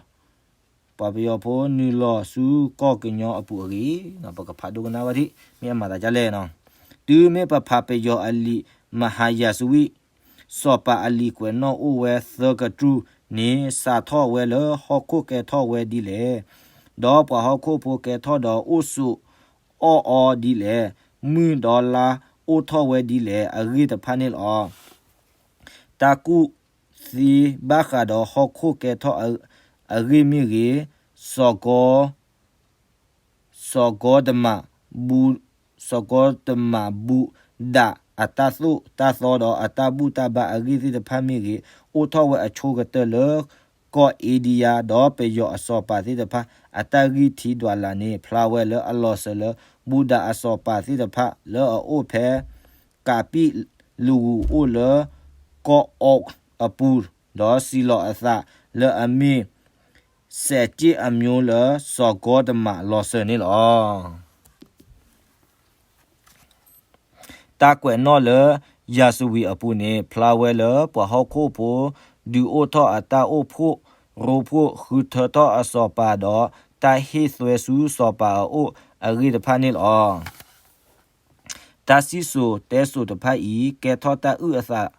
ပှၤပယီၤဖိနုာ်လီၤဆူကီၢ်ကညီအပူၤအဂ့ၢ်, ပကဖးဒိကနၣ်ဝဲဒၣ် မ့ၢ်အမၤသးဒ်လဲၣ်နီၤ. တုၤမ့ၢ်ပဖးပယီၤအလံာ် မဟါယၤစဝံၣ် စီၤပၤအလံာ်ကွဲးနီၣ်အိၣ်ဝဲသၢကတြူၢ်န့ၣ် စးထီၣ်ဝဲလၢဟီၣ်ခိၣ်ကဲထီၣ်ဝဲဒ်လဲၣ်, ဒီးပှၤဟီၣ်ခိၣ်ဖိကဲထီၣ်ဒီးအိၣ်ဆိးအီၣ်အီဒ်လဲၣ်, မုၢ်ဒီးလါအိၣ်ထီၣ်ဝဲဒ်လဲၣ် အဂ့ၢ်တဖၣ်န့ၣ်လီၤ. တၢ်ကူၣ်သ့ဘၣ်ဃးဒီးဟီၣ်ခိၣ်ကဲထီၣ်အဂ့ၢ်မ့ၢ်ဂ့ၤ, စီၤကီ စီၤကီတမး စီၤကီတမးဘူၣ်ဒးအတၢ်သိၣ်တၢ်သီဒီးအတၢ်ဘူၣ်တၢ်ဘါအဂ့ၢ်သ့ၣ်တဖၣ်မ့ၢ်ဂ့ၤ, အိၣ်ထီၣ်ဝဲအဆိကတၢၢ်လၢကီၢ်အ့ဒံယါ, ဒီးပယီၤအစီၤပၤသ့ၣ်တဖၣ် အတၢ်ဂံၢ်ထံးဒွးလးန့ၣ် ဖျါဝဲလၢအလီၤစၢၤလၢ ဘူၣ်ဒးအစီၤပၤသ့ၣ်တဖၣ်လၢအအိၣ်ဖဲ ကးပံၣ်လူၤဂူၤအိၣ်လၢ ကီၢ်အီးအပူၤ, ဒီးစံးလီၤအသးလၢအမ့ၢ် စဲးက့ၣ်အမျိုးလၢစီၤကီတမးလီၤစၢၤန့ၣ်လီၤ. တၢ်ကွဲးနီၣ်လၢယၤစဝံၤအပူၤန့ၣ် ဖျါဝဲလၢပှၤဟီၣ်ခိၣ်ဖိ ဒုးအိၣ်ထီၣ်အတၢ်အိၣ်ဖှိၣ်ရိဖှိၣ် ဃုထၢထီၣ်အစီၤပၤဒီး တၢ်ဟ့ၣ်သွဲဆူစီၤပၤအအိၣ်အဂ့ၢ်တဖၣ်န့ၣ်လီၤ. တၢ်စံၣ်စိၤတဲစိၤတဖၣ်အံၤ ကဲထီၣ်တၢ်အုၣ်အသး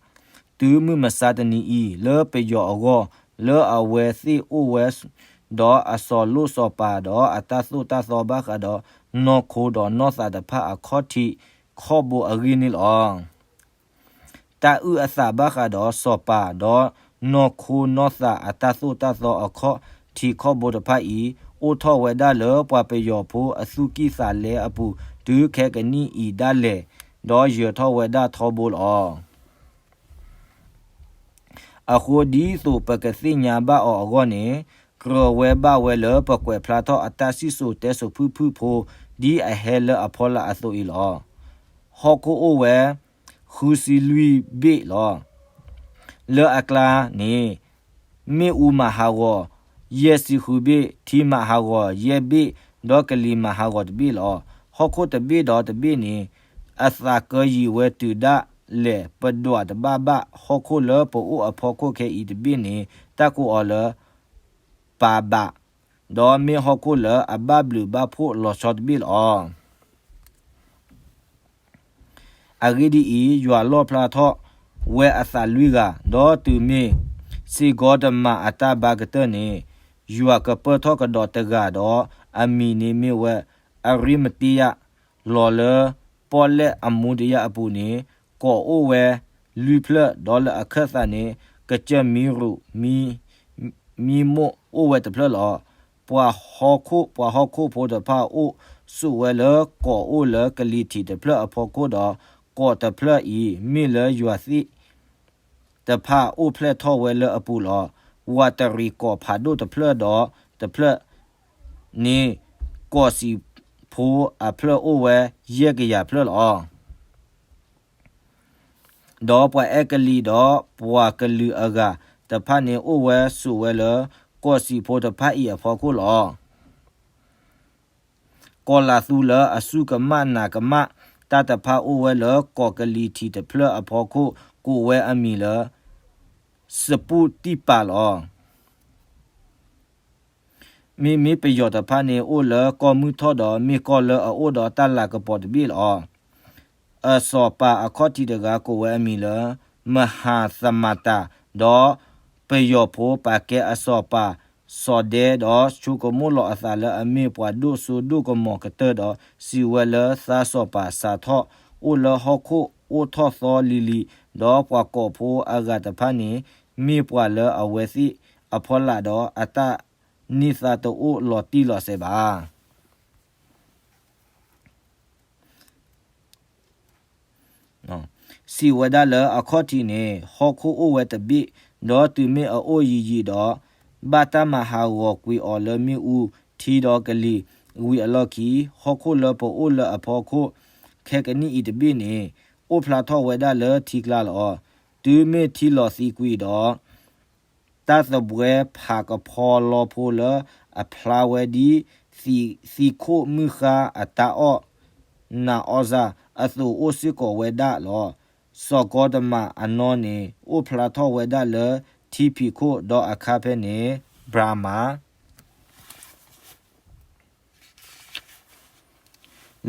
တုၤမုၢ်မဆါတနံၤအံၤ လၢပယီၤအဂီၢ် လၢအဝဲသ့ၣ်အိၣ်ဝဲ ဒီးအစီၤလိၣ်စီၤပၤ ဒီးအတၢ်သိၣ်တၢ်သီဘၣ်ဃးဒီး နီၢ်ခိဒီးနီၢ်သးတဖၣ်အခီၣ်ထံးခီၣ်ဘိအဂ့ၢ်န့ၣ်လီၤ. တၢ်အုၣ်အသးဘၣ်ဃးဒီးစီၤပၤ ဒီးနီၢ်ခိနီၢ်သးအတၢ်သိၣ်တၢ်သီအခီၣ်ထံးခီၣ်ဘိတဖၣ်အံၤ အိၣ်ထီၣ်ဝဲဒၣ်လၢပှၤပယီၤဖိအသူၣ်ကံၢ်သးလဲအပူၤ တုၤခဲကနံၣ်အံၤဒၣ်လဲာ် ဒီးယၢၤထီၣ်ဝဲဒၣ်ထီဘိလီၤ. အဃိဒ်သိးပကသ့ၣ်ညါဘၣ်အီၤအဂီၢ်န့ၣ် ကြၢးဝဲဘၣ်ဝဲလၢပကွဲးဖျါထီၣ်အတၢ်စံၣ်စိၤတဲစိၤဖုၣ်ဖုၣ်ဖိ ဒ်အဟဲလၢအဖီလာ်အသိးအံၤလီၤ. ဟီၣ်ခိၣ်အိၣ်ဝဲ ဃုဆံလွံၢ်ဘ့ၣ်လီၤ. လၢအကျါန့ၣ် မ့ၣ်အူမးဟးဂီၤ ယဲၢ်ဆံဃုဘ့ၣ်, ထံမးဟးဂီၤ ယဲၢ်ဘ့ၣ်, ဒီးကလံၤမးဟးဂီၤတဘ့ၣ်လီၤ. ဟီၣ်ခိၣ်တဘ့ၣ်ဒီးတဘ့ၣ်န့ၣ် အသးကၢယံၤဝဲတုၤဒၣ်လဲာ် ပဒွးတဘၣ်ဘၣ် ဟီၣ်ခိၣ်လၢပအိၣ်အဖီခိၣ်ခဲအံၤတဘ့ၣ်န့ၣ် တၢ်ကိးအီၤလၢ ပၤဘး, ဒီးမ့ၢ်ဟီၣ်ခိၣ်လၢအဘၣ်ဘျုးဘၣ်ဖှိၣ်လီၤဆီတဘ့ၣ်လီၤ. အဂ့ၢ်ဒ်အံၤ, ယွၤလီၣ်ဖျါထီၣ်ဝဲအသးလွံၢ်ဂၤ, ဒီးတုၤမ့ၢ်စ့ၢ်ကီးတမၤအတၢ်ဘါကတၢၢ်န့ၣ်, ယွၤကပၢၢ်ထီၣ်ကဒီးတဂၤဒီး အမံၤန့ၣ်မ့ၢ်ဝဲ အရံမတံယၤ, လီၤလၢပီၣ်လဲၣ်အမူတယၢ်အပူၤန့ၣ် ကိးအိၣ်ဝဲလွံၢ်ဖျၢၣ်, ဒီးလၢအခၢၣ်သးန့ၣ် ကစၢၢ်မံရူး မံမိၢ်အိၣ်ဝဲတဖျၢၣ်လီၤ. ပှၤဟီၣ်ခိၣ်, ပှၤဟီၣ်ခိၣ်ဖိတဖၣ်အိၣ်ဆိးဝဲလၢ ကိးအိၣ်လၢကလံၤထံးတဖျၢၣ်အဖီခိၣ်ဒီး ကိးတဖျၢၣ်အံၤ မ့ၢ်လၢယွၤသ့ၣ်တဖၣ်အိၣ်ဖျဲၣ်ထီၣ်ဝဲလၢအပူၤလီၤ. ဝးတရံးကိးဖးဒိၣ်တဖျၢၣ်ဒီးတဖျၢၣ်န့ၣ် ကိးစံးဖိအဖျၢၣ်အိၣ်ဝဲယဲၢ်ကယၤဖျၢၣ်လီၤ. ဒီးပှၤအဲကလံးဒီးပှၤကလုာ်အဂၤတဖၣ်န့ၣ် အိၣ်ဝဲဆိးဝဲလၢ ကိးစံးဖိတဖၣ်အံၤအဖီခိၣ်လီၤ. ကီၤလၤသူလၢအစူၢ်ကမၣ်နာ်ကမၣ်တၢ်တဖၣ်အိၣ်ဝဲလၢကိးကလံၤထံးတဖျၢၣ်အဖီခိၣ် ကိးဝဲအမံၤလၢ စပူၣ်တံၢ်ပၤလီၤ. မ့မ့ၢ်ပယီၤတဖၣ်န့ၣ် အိၣ်လၢကီၢ်မုၢ်ထီၣ်ဒီးမ့ၢ်ကီၢ်လၢအအိၣ်ဒီးတၢ်လၤကပီၤတဘ့ၣ်လီၤ. အစီၤပၤအခီၣ်ထံးတဂၤကိးဝဲအမံၤလၢ မဟၤသမၤတၤ, ဒီးပယီၤဖိပာ်ကဲအစီၤပၤစီၤဒဲ ဒီးဆိကမိၣ်လီၤအသးလၢအမ့ၢ်ပှၤဒိၣ်စိဒိၣ်ကမီၤကတၢၢ်ဒီး စံးဝဲလၢသါစီၤပၤစးထီၣ်အိၣ်လၢဟီၣ်ခိၣ်အိၣ်ထီၣ်သီလံၤလံၤ, ဒီးပှၤကိးဖိအဂၤတဖၣ်န့ၣ် မ့ၢ်ပှၤလၢအဝဲသ့ၣ်အဖီလာ်ဒီးအတၢ်န့ၢ်သါတအိၣ်လီၤတံၢ်လီၤဆဲးဘၣ်. စံးဝဲဒၣ်လၢအခီၣ်ထံးန့ၣ် ဟီၣ်ခိၣ်အိၣ်ဝဲတဘ့ၣ်, ဒီးတုၤမ့ၢ်အအိၣ်ယံာ်ယံာ်ဒီး ဘၣ်တၢ်မၤဟးဂီၤကွံာ်အီၤလၢမ့ၣ်အူထံဒီးကလံၤဝံၤအလီၢ်ခံ, ဟီၣ်ခိၣ်လၢပအိၣ်လၢအဖီခိၣ် ခဲကနံၣ်အံၤတဘ့ၣ်န့ၣ် အိၣ်ဖျါထီၣ်ဝဲဒၣ်လၢထံကျါလီၤ. တုၤမ့ၢ်ထံလီၤသံကွံာ်ဒီး တၢ်သဘှဲဖးကဖီလီဖိလၢအဖျါဝဲဒ် သံးခိၣ်မုၢ်ဃါအတၢ်အီၣ် နၤအီၣ်စၢ် အသိးအိၣ်စ့ၢ်ကီးဝဲဒၣ်လီၤ. စီၤကီတမၤအနီၢ်န့ၣ် အိၣ်ဖျါထီၣ်ဝဲဒၣ်လၢထံဖံးခိၣ် ဒီးအခါဖဲန့ၣ် ဘြၤမၤ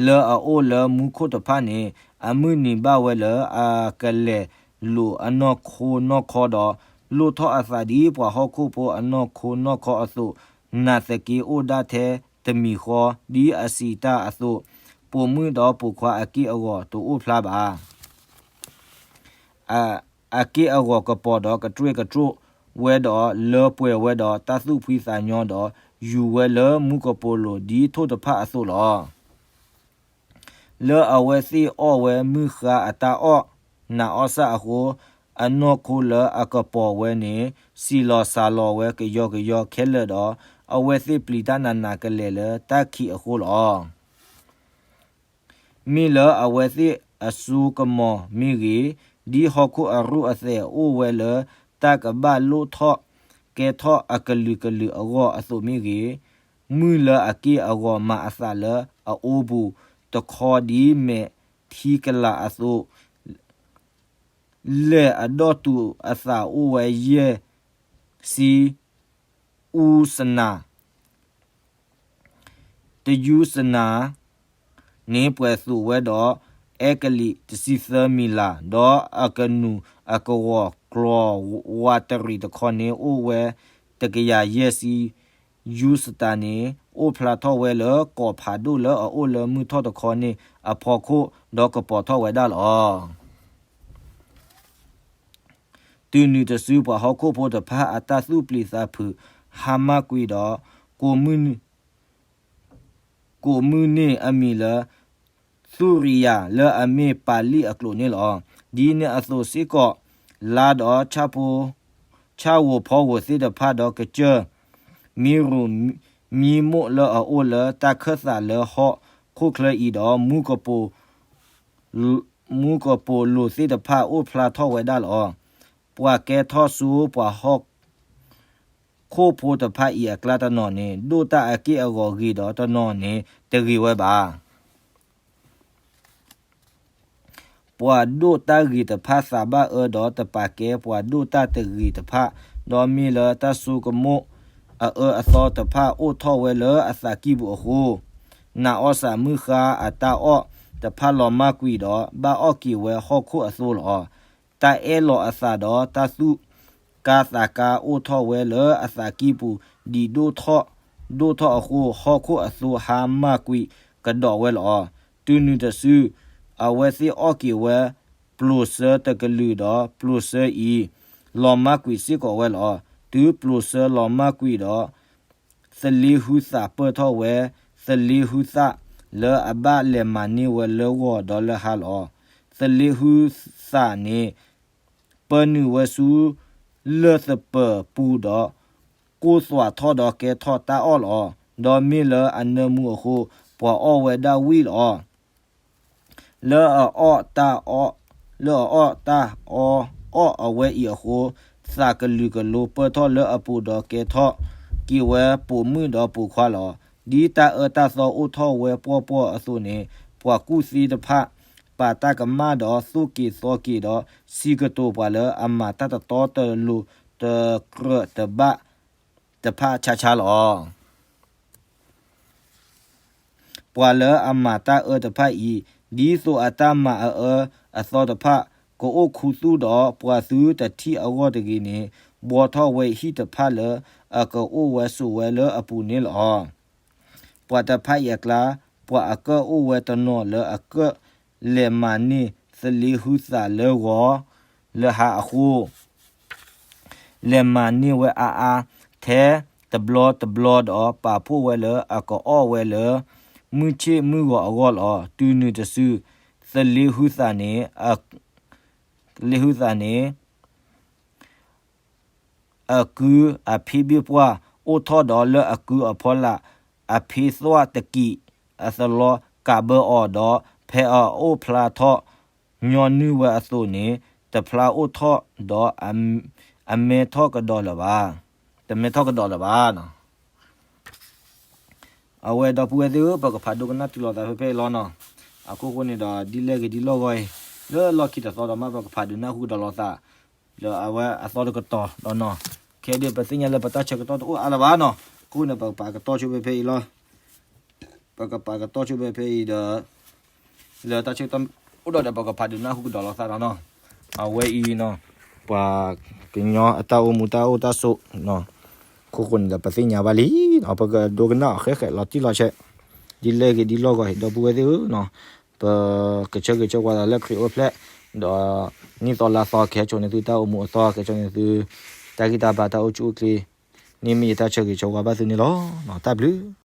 လၢအအိၣ်လၢမူခိၣ်တဖၣ်န့ၣ် အမုၢ်နံၤဘၣ်ဝဲလၢအကလဲၤလိာ်အနီၢ်ခိနီၢ်ခီဒီး လိၣ်ထီၣ်အသးဒ်ပှၤဟီၣ်ခိၣ်ဖိအနီၢ်ခိနီၢ်ခီအသိး, နာ်သက့အိၣ်ဒၣ်ထဲတမံၤဃီ, ဒ်အစံးတၢ်အသိး, ပိာ်မုၣ်ဒီးပိာ်ခွါအက့ၢ်အဂီၤတအိၣ်ဖျါဘၣ်. အက့ၢ်အဂီၤကပီၤဒီးကတြဲၣ်ကတြိၣ်ဝဲဒီး လၢပှဲၤဝဲဒီးတၢ်သူၣ်ဖှံသးညီဒီး ယူၤဝဲလၢမူကပိာ်လိၤဒ်ထိၣ်တဖၣ်အသိးလီၤ. လၢအဝဲသ့ၣ်အီၣ်ဝဲမုၢ်ဃါအတၢ်အီၣ် နးအီၣ်ဆၣ်အဃိ, အနီၢ်ခိလၢအကပီၤဝဲန့ၣ် စံၢ်လီၤစှၤလီၤဝဲကယီကယီခဲလၢာ်ဒီး အဝဲသ့ၣ်ပျံၤတၢ်နးနးကလဲာ်လၢတၢ်ခံးအဃိလီၤ. မ့ၢ်လၢအဝဲသ့ၣ်အစိကမီၤမ့ၢ်ဂ့ၤ, ဒ်ဟီၣ်ခိၣ်အရူၢ်အသဲးအိၣ်ဝဲလၢတၢ်ကဘၣ်လိၣ်ထီၣ်ကဲထီၣ်အကလုာ်ကလုာ်အဂီၢ်အသိးမ့ၢ်ဂ့ၤ, မုၢ်လၢအက့ၢ်အဂီၤမၤအသးလၢအအိပူၤ တခီဒ်မဲာ်ထံကလၤအသိး, လဲၢ်အဒီၣ်တုာ်အသးအိၣ်ဝဲယဲၢ်ဆံ အူစနၤ တယူစနၤန့ၣ် ပှဲၤသိးဝဲဒီး အဲကလံးတဆံသၢမံၤလၤ, ဒီးအကနူၤအကဂီၤကျီၤဝးတရံးတခီန့ၣ် အိၣ်ဝဲတကယၤယဲၢ်ဆံ ယူစတၤန့ၣ် အိၣ်ဖျါထီၣ်ဝဲလၢကီၢ်ဖးဒိၣ်လၢအအိၣ်လၢမုၢ်ထီၣ်တခီန့ၣ်အဖီခိၣ် ဒီးကပီၤထီၣ်ဝဲဒၣ်လီၤ. တုၤနုၤတစုပှၤဟီၣ်ခိၣ်ဖိတဖၣ်အတၢ်သူၣ်ပျံၤသးဖုးဟါမၢ်ကွံာ်ဒီး ကိးမုၢ်န့ၣ်အမံၤလၢ သူရံယၤ လၢအမ့ၢ်ပၤလံၣ်အကျိာ်န့ၣ်လီၤ. ဒ်န့ၣ်အသိးစ့ၢ်ကီး လါဒီး ဆၣ်ဝိၤဖီဝိၤသ့ၣ်တဖၣ်ဒီးကစၢၢ် မံရူၤမံမိၣ်လၢအအိၣ်လၢတၢ်ခၢၣ်သးလၢဟီၣ်ခိၣ်ချၢအံၤဒီး မူကပိာ်လိၤသ့ၣ်တဖၣ်အိၣ်ဖျါထီၣ်ဝဲဒၣ်လီၤ. ပှၤကဲထီၣ်ဆူပှၤဟီၣ်ခိၣ်ဖိတဖၣ်အံၤအကျါတနီၤန့ၣ် ဒိၣ်တၢ်အက့ၢ်အဂီၤဂ့ၤဒီးတနီၤန့ၣ်တဂ့ၤဝဲဘၣ်. ပှၤဒိၣ်တၢ်ဂ့ၤတဖၣ်သးဘၣ်အၢဒီးတပာ်ကဲပှၤဒိၣ်တၢ်တဂ့ၤတဖၣ်, ဒီးမ့ၢ်လၢတၢ်ဆိကမိၣ်အအၢအသီတဖၣ်အိၣ်ထီၣ်ဝဲလၢအသးကံၢ်ပူၤအဃိ, နးအီၣ်စၢ်မုၢ်ဃါအတၢ်အီၣ်တဖၣ်လီၤမၢ်ကွံာ်ဒီး ဘၣ်အီၣ်က့ၤဝဲဟီၣ်ခိၣ်အသိးလီၤ. တၢ်အဲၣ်လီၤအသးဒီးတၢ်သူၣ်ကါသးကါအိၣ်ထီၣ်ဝဲလၢအသးကံၢ်ပူၤ ဒံးဒိၣ်ထီၣ်ဒိၣ်ထီၣ်အဃိ ဟီၣ်ခိၣ်အသိးဟါမၢ်ကွံာ်ကဒီးဝဲလီၤ. တုၤနုၤတစု အဝဲသ့ၣ်အီၣ်က့ၤဝဲ ပျိၤစၢတကလုာ်ဒီး ပျိၤစၢအံၤ လီၤမၢ်ကွံာ်စ့ၢ်ကီးဝဲလီၤ. တုၤပျိၤစၢလီၤမၢ်ကွံာ်ဒီး သလ့ဟုသးပၢၢ်ထီၣ်ဝဲ သလ့ဟုသၣ်လၢအဘၣ်လဲၤမၤန့ၢ်ဝဲလၢဂီၤဒီးလၢဟါလီၤ. သလ့ဟုသၣ်န့ၣ် ပၢနုာ်ဝဲဆူလၢၢ်သပၢၤပူၤဒီး ကိၢ်သွးထီၣ်ဒီးကဲထီၣ်တၢ်အီၣ်လီၤ. ဒီးမ့ၢ်လၢအနၢမူအဃိ ပှၤအီၣ်ဝဲဒၣ်ဝံၣ်လီၤ. လၢအအီၣ်တၢ်အီၣ်, လၢအအီၣ်တၢ်အီၣ်အီၣ်အဝဲအံၤအဃိ, သးကလုာ်ကလိပၢၢ်ထီၣ်လၢအပူၤဒီးကဲထီၣ်က့ၤဝဲပိာ်မုၣ်ဒီးပိာ်ခွါလီၤ. ဒ်တၢ်အၢတၢ်သီအိၣ်ထီၣ်ဝဲပှီၢ်ပှီၢ်အသိးန့ၣ်, ပှၤကူၣ်သ့တဖၣ် ပာ်တၢ်ကမၣ်ဒီးသိၣ်က့ၤသီက့ၤဒီး စံးကတိၤပှၤလၢအမၤတၢ်တတီတလိၤတကြၢးတဘၣ်တဖၣ်ဆါဆါလီၤ. ပှၤလၢအမၤတၢ်အၢတဖၣ်အံၤ, ဒ်သိးအတၢ်မၤအအၢအသီတဖၣ် ကအိၣ်ခူသူၣ်ဒီး ပှၤသုတထံၣ်အဂီၢ်တဂ့ၤန့ၣ်, ဘှီထီၣ်ဝဲဟံၣ်တဖၣ်လၢအကအိၣ်ဝဲဆိးဝဲလၢအပူၤန့ၣ်လီၤ. ပှၤတဖၣ်အံၤအကျါ, ပှၤအကၢၣ်အိၣ်ဝဲတနီၤလၢအကၢၣ်လဲၤမၤန့ၢ်သလ့ဟုသၣ်လၢဂီၤလၢဟါအဃိ လဲၤမၤန့ၢ်ဝဲအါအါ ထဲတဘျီတဘျီဒီး ပာ်ဖှိၣ်ဝဲလၢအကအီၣ်ဝဲလၢ မုၢ်ဆ့ၣ်မုၢ်ဂီၤအဂီၢ်လီၤ. တုၤနုၤတစု, သလ့ဟုသၣ်န့ၣ်, သလ့ဟုသၣ်န့ၣ် အကုအဖံဘ့ၣ်ပှၢ် အိၣ်ထီၣ်ဒီးလၢအကုအဖီလာ် အဖ့သွၣ်တကံးအသလီ ကးဘၢအီၤဒီး ဖဲအအိၣ်ဖျါထီၣ်ညီနုၢ်ဝဲအသိးန့ၣ် တဖျါအိၣ်ထီၣ်ဒီး အမဲထီၣ်ကဒီးလၢၤဘၣ်, တမဲထီၣ်ကဒီးလၢၤဘၣ်. အဝဲဒီပုၢ်ဝဲၢ်သ့ၣ်ဧၢ, ပကဖးဒိကနၣ်တုၤလီၤသးဖဲဖဲအံၤလီၤနီၤ. အခိၣ်ဃိန့ၣ်ဒီး ဒ်လဲၣ်ဂ့ၤဒ်လဲၣ်ဂ့ၤ, လၢလီၢ်ခံတသီဒီးမ့ၢ်ပကဖးဒုးနၢ်ဟူကဒီးလိာ်သး လၢအဝဲအသီတကတီၢ်ဒီးနီၤ. ခဲဒုးပသ့ၣ်ညါလၢပတၢ်ဆၢကတီၢ်တအိၣ်အါလၢၤဘၣ်နီၤ. အဃိန့ၣ် ပကပာ်ကတီၢ်ဆိဖဲဖဲအံၤလီၤ. ပကပာ်ကတီၢ်ဆိဖဲဖဲအံၤဒီး လၢတၢ်ဆၢကတီၢ် အိၣ်ဒီးဒီးပကဖးဒုးနၢ်ဟူကဒီးလိာ်သးဒီးနီၤ, အဝဲအံၤနီၤ, ပှၤကညီအတၢ်အိၣ်မူတၢ်အိၣ်တၢ်ဆိးနီၤ, ခိၣ်ဃိန့ၣ်ဒီးပသ့ၣ်ညါဘၣ်လံနီၤ, ပကဒိကနၣ်အီၤဃဲဃဲလီၤတံၢ်လီၤဆဲး, ဒ်လဲၣ်ဂ့ၤဒ်လီၢ်ဂီၤဂ့ၤ ဒီပုၢ်ဝဲၢ်သ့ၣ်ဧၢနီၤ, ပကဆၢဂ့ၤဆၢဝါသးလၢခရံာ်အိၣ်ဖျဲၣ်, ဒီးနံၣ်သီလါသီကဟဲစိာ်န့ၢ်သုတၢ်အိၣ်မူအသီ ကဟဲစိာ်န့ၢ်သု တၢ်ဂံၢ်တၢ်ဘါတၢ်အိၣ်ဆူၣ်အိၣ်ချ့, န့ၣ်မ့ၢ်ယတၢ်ဆၢဂ့ၤဆၢဝါဘၣ်သုန့ၣ်လီၤ. တၢ်ဘျုး